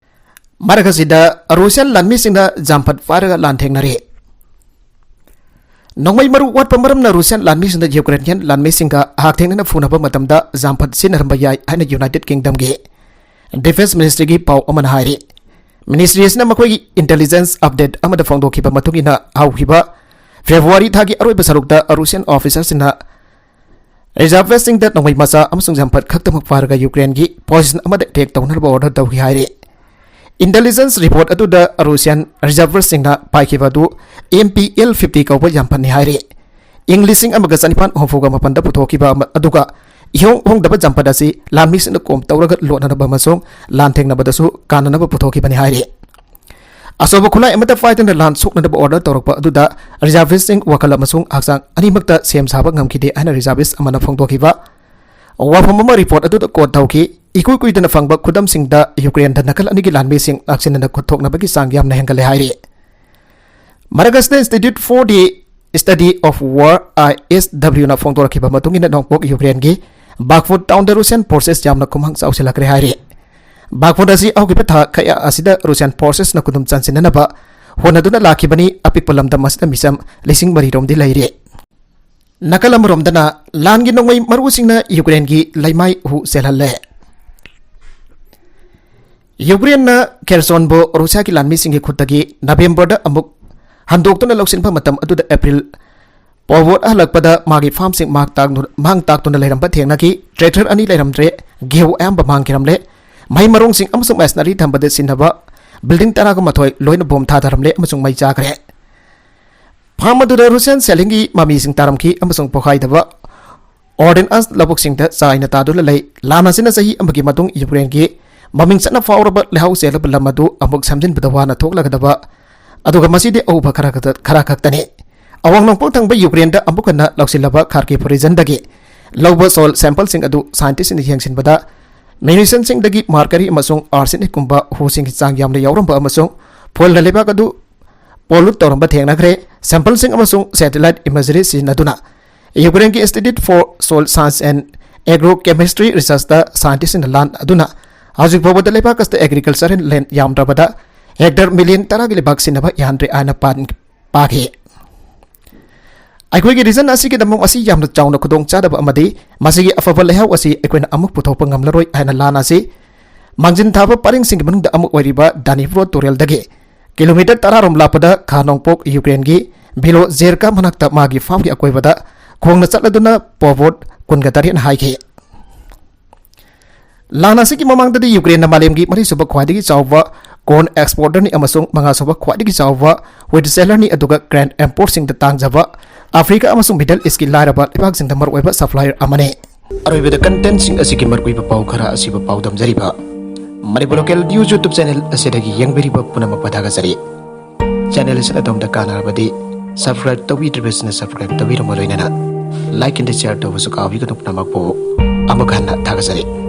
ꯃꯔꯛ ꯑꯁꯤꯗ ꯔꯨꯁꯤꯌꯥꯟ ꯂꯥꯟꯃꯤꯁꯤꯡꯅ ꯖꯥꯝꯐꯠ ꯄꯥꯏꯔꯒ ꯂꯥꯟ ꯊꯦꯡꯅꯔꯤ꯫ ꯅꯣꯡꯃꯩ ꯃꯔꯨ ꯋꯥꯠꯄ ꯃꯔꯝꯅ ꯔꯨꯁꯤꯌꯥꯟ ꯂꯥꯟꯃꯤꯁꯤꯡꯅ ꯌꯨꯀ꯭ꯔꯦꯅꯤꯌꯟ ꯂꯥꯟꯃꯤꯁꯤꯡꯒ ꯍꯛꯊꯦꯡꯅꯅ ꯐꯨꯅꯕ ꯃꯇꯝꯗ ꯖꯥꯝꯐꯠ ꯁꯤꯖꯤꯟꯅꯔꯝꯕ ꯌꯥꯏ ꯍꯥꯏꯅ ꯌꯨꯅꯥꯏꯇꯦꯗ ꯀꯤꯡꯗꯝꯒꯤ ꯗꯤꯐꯦꯟꯁ ꯃꯤꯅꯤꯁꯇ꯭ꯔꯤꯒꯤ ꯄꯥꯎ ꯑꯃꯅ ꯍꯥꯏꯔꯤ꯫ ꯃꯤꯅꯤꯁꯇ꯭ꯔꯤ ꯑꯁꯤꯅ ꯃꯈꯣꯏꯒꯤ ꯏꯟꯇꯦꯂꯤꯖꯦꯟꯁ ꯑꯞꯗꯦꯠ ꯑꯃꯗ ꯐꯣꯡꯗꯣꯛꯈꯤꯕ ꯃꯇꯨꯡ ꯏꯟꯅ, ꯍꯧꯈꯤꯕ ꯐꯦꯕ꯭ꯔꯨꯋꯥꯔꯤ ꯊꯥꯒꯤ ꯑꯔꯣꯏꯕ ꯁꯔꯨꯛꯇ ꯔꯨꯁꯤꯌꯟ ꯑꯣꯐꯤꯁꯔꯁꯤꯡꯅ ꯔꯤꯖꯥꯔꯚꯤꯁꯁꯤꯡꯗ ꯅꯣꯡꯃꯩ ꯃꯆꯥ ꯑꯃꯁꯨꯡ ꯖꯥꯝꯐꯠ ꯈꯛꯇꯃꯛ ꯄꯥꯏꯔꯒ ꯌꯨꯀ꯭ꯔꯦꯟꯒꯤ ꯄꯣꯖꯤꯁꯟ ꯑꯃꯗ ꯑꯦꯇꯦꯛ ꯇꯧꯅꯅꯕ ꯑꯣꯔꯗꯔ ꯇꯧꯈꯤ ꯍꯥꯏꯔꯤ꯫ ꯏꯟꯇꯦꯂꯤꯖꯦꯟꯁ ꯔꯤꯄꯣꯔꯠ ꯑꯗꯨꯗ ꯔꯨꯁꯤꯌꯟ ꯔꯤꯖꯥꯔꯚꯤꯁꯁꯤꯡꯅ ꯄꯥꯏꯈꯤꯕ ꯑꯗꯨ ꯑꯦꯝ ꯄꯤ ꯑꯦꯜ ꯐꯤꯐꯇꯤ ꯀꯧꯕ ꯖꯥꯝꯐꯠꯅꯤ ꯍꯥꯏꯔꯤ꯫ ꯏꯪ ꯂꯤꯁꯤꯡ ꯑꯃꯒ ꯆꯅꯤꯄꯥꯟ ꯍꯨꯝꯐꯨꯒ ꯃꯥꯄꯟꯗ ꯄꯨꯊꯣꯛꯈꯤꯕ ꯑꯃ-, ꯑꯗꯨꯒ ꯏꯍꯣꯡ ꯍꯣꯡꯗꯕ ꯖꯥꯝꯐꯠ ꯑꯁꯤ ꯂꯥꯟꯃꯤꯁꯤꯡꯅ ꯀꯣꯝ ꯇꯧꯔꯒ ꯂꯣꯠꯅꯅꯕ ꯑꯃꯁꯨꯡ ꯂꯥꯟ ꯊꯦꯡꯅꯕꯗꯁꯨ ꯀꯥꯟꯅꯅꯕ ꯄꯨꯊꯣꯛꯈꯤꯕꯅꯤ ꯍꯥꯏꯔꯤ꯫ ꯑꯆꯧꯕ ꯈꯨꯠꯂꯥꯏ ꯑꯃꯠꯇ ꯄꯥꯏꯗꯅ ꯂꯥꯟ ꯁꯣꯛꯅꯅꯕ ꯑꯣꯔꯗꯔ ꯇꯧꯔꯛꯄ ꯑꯗꯨꯗ ꯔꯤꯖꯥꯔꯚꯤꯁꯁꯤꯡ ꯋꯥꯈꯜ ꯑꯃꯁꯨꯡ ꯍꯛꯆꯥꯡ ꯑꯅꯤꯃꯛꯇ ꯁꯦꯝ ꯁꯥꯕ ꯉꯝꯈꯤꯗꯦ ꯍꯥꯏꯅ ꯔꯤꯖꯥꯔꯚꯤꯁ ꯑꯃꯅ ꯐꯣꯡꯗꯣꯛꯈꯤꯕ ꯋꯥꯐꯝ ꯑꯃ ꯔꯤꯄꯣꯔꯠ ꯑꯗꯨꯗ ꯀꯣꯠ ꯇꯧꯈꯤ꯫ ꯏꯀꯨꯏ ꯀꯨꯏꯗꯅ ꯐꯪꯕ ꯈꯨꯗꯝꯁꯤꯡꯗ ꯌꯨꯀ꯭ꯔꯦꯟꯗ ꯅꯥꯀꯜ ꯑꯅꯤꯒꯤ ꯂꯥꯟꯃꯤꯁꯤꯡ ꯂꯥꯛꯁꯤꯟꯅꯅ ꯈꯨꯠ ꯊꯣꯛꯅꯕꯒꯤ ꯆꯥꯡ ꯌꯥꯝꯅ ꯍꯦꯟꯒꯠꯂꯦ ꯍꯥꯏꯔꯤ꯫ ꯃꯔꯛ ꯑꯁꯤꯗ Institute for the Study of War, I S W ꯅ ꯐꯣꯡꯗꯣꯔꯛꯈꯤꯕ ꯃꯇꯨꯡ ꯏꯟꯅ, ꯅꯣꯡꯄꯣꯛ ꯌꯨꯀ꯭ꯔꯦꯟꯒꯤ ꯕꯥꯈꯃꯨꯠ ꯇꯥꯎꯟꯗ ꯔꯨꯁꯤꯌꯟ ꯐꯣꯔꯁꯦꯁ ꯌꯥꯝꯅ ꯈꯨꯃꯥꯡ ꯆꯥꯎꯁꯤꯜꯂꯛꯈ꯭ꯔꯦ ꯍꯥꯏꯔꯤ꯫ ꯕꯥꯈꯃꯨꯠ ꯑꯁꯤ ꯍꯧꯈꯤꯕ ꯊꯥ ꯀꯌꯥ ꯑꯁꯤꯗ ꯔꯨꯁꯤꯌꯟ ꯐꯣꯔꯁꯦꯁꯅ ꯈꯨꯗꯨꯝ ꯆꯟꯁꯤꯟꯅꯅꯕ ꯍꯣꯠꯅꯗꯨꯅ ꯂꯥꯛꯈꯤꯕꯅꯤ꯫ ꯑꯄꯤꯛꯄ ꯂꯝꯗꯝ ꯑꯁꯤꯗ ꯃꯤꯆꯝ ꯂꯤꯁꯤꯡ ꯃꯔꯤ ꯔꯣꯝꯗꯤ ꯂꯩꯔꯤ꯫ ꯅꯥꯀꯜ ꯑꯃꯔꯣꯝꯗꯅ ꯂꯥꯟꯒꯤ ꯅꯣꯡꯃꯩ ꯃꯔꯨꯁꯤꯡꯅ ꯌꯨꯀ꯭ꯔꯦꯟꯒꯤ ꯂꯩꯃꯥꯏ ꯍꯨ ꯆꯦꯜꯍꯜꯂꯦ꯫ ꯌꯨꯀ꯭ꯔꯦꯟꯅ ꯈꯦꯔꯁꯣꯟꯕꯨ ꯔꯨꯁꯤꯌꯥꯒꯤ ꯂꯥꯟꯃꯤꯁꯤꯡꯒꯤ ꯈꯨꯠꯇꯒꯤ ꯅꯕꯦꯝꯕꯔꯗ ꯑꯃꯨꯛ ꯍꯟꯗꯣꯛꯇꯨꯅ ꯂꯧꯁꯤꯟꯕ ꯃꯇꯝ ꯑꯗꯨꯗ ꯑꯦꯄ꯭ꯔꯤꯜ ꯄꯣꯕꯣꯠ ꯍꯜꯂꯛꯄꯗ ꯃꯥꯒꯤ ꯐꯥꯝꯁꯤꯡ ꯃꯥꯡ ꯇꯥꯛꯅ-, ꯃꯥꯡ ꯇꯥꯛꯇꯨꯅ ꯂꯩꯔꯝꯕ ꯊꯦꯡꯅꯈꯤ꯫ ꯇ꯭ꯔꯦꯛꯇꯔ ꯑꯅꯤ ꯂꯩꯔꯝꯗ꯭ꯔꯦ, ꯒꯦꯍꯨ ꯑꯌꯥꯝꯕ ꯃꯥꯡꯈꯤꯔꯝꯂꯦ꯫ ꯃꯍꯩ ꯃꯔꯣꯡꯁꯤꯡ ꯑꯃꯁꯨꯡ ꯃꯦꯁꯅꯔꯤ ꯊꯝꯕꯗ ꯁꯤꯖꯤꯟꯅꯕ ꯕꯤꯜꯗꯤꯡ ꯇꯔꯥꯒ ꯃꯥꯊꯣꯏ ꯂꯣꯏꯅ ꯕꯣꯝ ꯊꯥꯗꯔꯝꯂꯦ ꯑꯃꯁꯨꯡ ꯃꯩ ꯆꯥꯈ꯭ꯔꯦ꯫ ꯐꯥꯝ ꯑꯗꯨꯗ ꯔꯨꯁꯤꯌꯥꯟ ꯁꯦꯜꯍꯤꯡꯒꯤ ꯃꯃꯤꯁꯤꯡ ꯇꯥꯔꯝꯈꯤ ꯑꯃꯁꯨꯡ ꯄꯣꯈꯥꯏꯗꯕ ꯑꯣꯔꯗꯤꯅꯥꯟꯁ ꯂꯧꯕꯨꯛꯁꯤꯡꯗ ꯆꯥꯏꯅ ꯇꯥꯗꯨꯅ ꯂꯩ꯫ ꯂꯥꯟ ꯑꯁꯤꯅ ꯆꯍꯤ ꯑꯃꯒꯤ ꯃꯇꯨꯡ ꯌꯨꯀ꯭ꯔꯦꯟꯒꯤ ꯃꯃꯤꯡ ꯆꯠꯅ ꯐꯥꯎꯔꯕ ꯂꯩꯍꯥꯎ ꯆꯦꯜꯂꯕ ꯂꯝ ꯑꯗꯨ ꯑꯃꯨꯛ ꯁꯦꯝꯖꯤꯟꯕꯗ ꯋꯥꯅ ꯊꯣꯛꯂꯒꯗꯕ, ꯑꯗꯨꯒ ꯃꯁꯤꯗꯤ ꯑꯎꯕ ꯈꯔ ꯈꯛꯇ-, ꯈꯔ ꯈꯛꯇꯅꯤ꯫ ꯑꯋꯥꯡ ꯅꯣꯡꯄꯣꯛ ꯊꯪꯕ ꯌꯨꯀ꯭ꯔꯦꯟꯗ ꯑꯃꯨꯛ ꯍꯟꯅ ꯂꯧꯁꯤꯜꯂꯕ ꯈꯥꯔꯀꯤꯚ ꯔꯤꯖꯟꯗꯒꯤ ꯂꯧꯕ ꯁꯣꯏꯜ ꯁꯦꯝꯄꯜꯁꯤꯡ ꯑꯗꯨ ꯁꯥꯏꯟꯇꯤꯁꯁꯤꯡꯅ ꯌꯦꯡꯁꯤꯟꯕꯗ ꯃ꯭ꯌꯨꯅꯤꯁꯟꯁꯤꯡꯗꯒꯤ ꯃꯥꯔꯀꯔꯤ ꯑꯃꯁꯨꯡ ꯑꯥꯔꯁꯦꯅꯤꯛꯀꯨꯝꯕ ꯍꯨꯁꯤꯡꯒꯤ ꯆꯥꯡ ꯌꯥꯝꯅ ꯌꯥꯎꯔꯝꯕ ꯑꯃꯁꯨꯡ ꯐꯣꯏꯜꯅ ꯂꯩꯕꯥꯛ ꯑꯗꯨ ꯄꯣꯂꯨꯠ ꯇꯧꯔꯝꯕ ꯊꯦꯡꯅꯈ꯭ꯔꯦ꯫ ꯁꯦꯝꯄꯜꯁꯤꯡ ꯑꯃꯁꯨꯡ ꯁꯦꯇꯦꯂꯥꯏꯠ ꯏꯃꯦꯖꯔꯤ ꯁꯤꯖꯤꯟꯅꯗꯨꯅ ꯌꯨꯀ꯭ꯔꯦꯟꯒꯤ Institute for Soil Science and Agrochemistry Researchꯇ ꯁꯥꯏꯟꯇꯤꯁꯁꯤꯡꯅ ꯂꯥꯟ ꯑꯗꯨꯅ ꯍꯧꯖꯤꯛ ꯐꯥꯎꯕꯗ ꯂꯩꯕꯥꯛ ꯑꯁꯤꯗ ꯑꯦꯒ꯭ꯔꯤꯀꯜꯆꯔꯦꯜ ꯂꯦꯟ ꯌꯥꯝꯗ꯭ꯔꯕꯗ ꯍꯦꯛꯇꯔ ꯃꯤꯂꯤꯌꯟ ꯇꯔꯥꯒꯤ ꯂꯩꯕꯥꯛ ꯁꯤꯖꯤꯟꯅꯕ ꯌꯥꯍꯟꯗ꯭ꯔꯦ ꯍꯥꯏꯅ ꯄꯥꯟ-, ꯄꯥꯈꯤ꯫ ꯑꯩꯈꯣꯏꯒꯤ ꯔꯤꯖꯟ ꯑꯁꯤꯒꯤꯗꯃꯛ ꯃꯁꯤ ꯌꯥꯝꯅ ꯆꯥꯎꯅ ꯈꯨꯗꯣꯡꯆꯥꯗꯕ ꯑꯃꯗꯤ ꯃꯁꯤꯒꯤ ꯑꯐꯕ ꯂꯩꯍꯥꯎ ꯑꯁꯤ ꯑꯩꯈꯣꯏꯅ ꯑꯃꯨꯛ ꯄꯨꯊꯣꯛꯄ ꯉꯝꯂꯔꯣꯏ ꯍꯥꯏꯅ ꯂꯥꯟ ꯑꯁꯤ ꯃꯥꯡꯖꯤꯟ ꯊꯥꯕ ꯄꯔꯤꯡꯁꯤꯡꯒꯤ ꯃꯅꯨꯡꯗ ꯑꯃ ꯑꯣꯏꯔꯤꯕ ꯗꯥꯅꯤꯄ꯭ꯔꯣ ꯇꯨꯔꯦꯜꯗꯒꯤ ꯀꯤꯂꯣꯃꯤꯇꯔ ꯇꯔꯥ ꯔꯣꯝ ꯂꯥꯞꯄꯗ ꯈꯥ ꯅꯣꯡꯄꯣꯛ ꯌꯨꯀ꯭ꯔꯦꯟꯒꯤ ꯚꯤꯂꯣꯖꯦꯔꯀꯥ ꯃꯅꯥꯛꯇ ꯃꯥꯒꯤ ꯐꯥꯝꯒꯤ ꯑꯀꯣꯏꯕꯗ ꯈꯣꯡꯅ ꯆꯠꯂꯗꯨꯅ ꯄꯣꯕꯣꯠ ꯀꯨꯟꯒ ꯇꯔꯦꯠꯅ ꯍꯥꯏꯈꯤ꯫ ꯂꯥꯟ ꯑꯁꯤꯒꯤ ꯃꯃꯥꯡꯗꯗꯤ ꯌꯨꯀ꯭ꯔꯦꯟꯅ ꯃꯥꯂꯦꯝꯒꯤ ꯃꯔꯤꯁꯨꯕ ꯈ꯭ꯋꯥꯏꯗꯒꯤ ꯆꯥꯎꯕ ꯀꯣꯔꯟ ꯑꯦꯛꯁꯄꯣꯔꯇꯔꯅꯤ ꯑꯃꯁꯨꯡ ꯃꯉꯥꯁꯨꯕ ꯈ꯭ꯋꯥꯏꯗꯒꯤ ꯆꯥꯎꯕ ꯋꯤꯠ ꯁꯦꯂꯔꯅꯤ, ꯑꯗꯨꯒ ꯒ꯭ꯔꯦꯟ ꯑꯦꯝꯄꯣꯔꯠꯁꯤꯡꯗ ꯇꯥꯡꯖꯕ ꯑꯐ꯭ꯔꯤꯀꯥ ꯑꯃꯁꯨꯡ ꯃꯤꯗꯜ ꯏꯁꯀꯤ ꯂꯥꯏꯔꯕ ꯂꯩꯕꯥꯛꯁꯤꯡꯗ ꯃꯔꯨꯑꯣꯏꯕ ꯁꯄ꯭ꯂꯥꯏꯌꯔ ꯑꯃꯅꯤ꯫ ꯑꯔꯣꯏꯕꯗ ꯀꯟꯇꯦꯟꯠꯁꯤꯡ ꯑꯁꯤꯒꯤ ꯃꯔꯨꯑꯣꯏꯕ ꯄꯥꯎ ꯈꯔ ꯑꯁꯤꯕꯨ ꯄꯥꯎꯗꯝꯖꯔꯤꯕ Manipur local news YouTube channel ꯑꯁꯤꯗꯒꯤ ꯌꯦꯡꯕꯤꯔꯤꯕ ꯄꯨꯝꯅꯃꯛꯄꯨ ꯊꯥꯒꯠꯆꯔꯤ꯫ ꯆꯦꯅꯦꯜ ꯑꯁꯤꯅ ꯑꯗꯣꯝꯗ ꯀꯥꯟꯅꯔꯕꯗꯤ ꯁꯕꯁꯀ꯭ꯔꯥꯏꯕ ꯇꯧꯕꯤꯗ꯭ꯔꯤꯕꯁꯤꯅ ꯁꯕꯁꯀ꯭ꯔꯥꯏꯕ ꯇꯧꯕꯤꯔꯝꯕ ꯂꯣꯏꯅꯅ ꯂꯥꯏꯛ ꯑꯃꯗꯤ ꯁꯤꯌꯥꯔ ꯇꯧꯕꯁꯨ ꯀꯥꯎꯕꯤꯒꯅꯨ꯫ ꯄꯨꯝꯅꯃꯛꯄꯨ ꯑꯃꯨꯛ ꯍꯟꯅ ꯊꯥꯒꯠꯆꯔꯤ꯫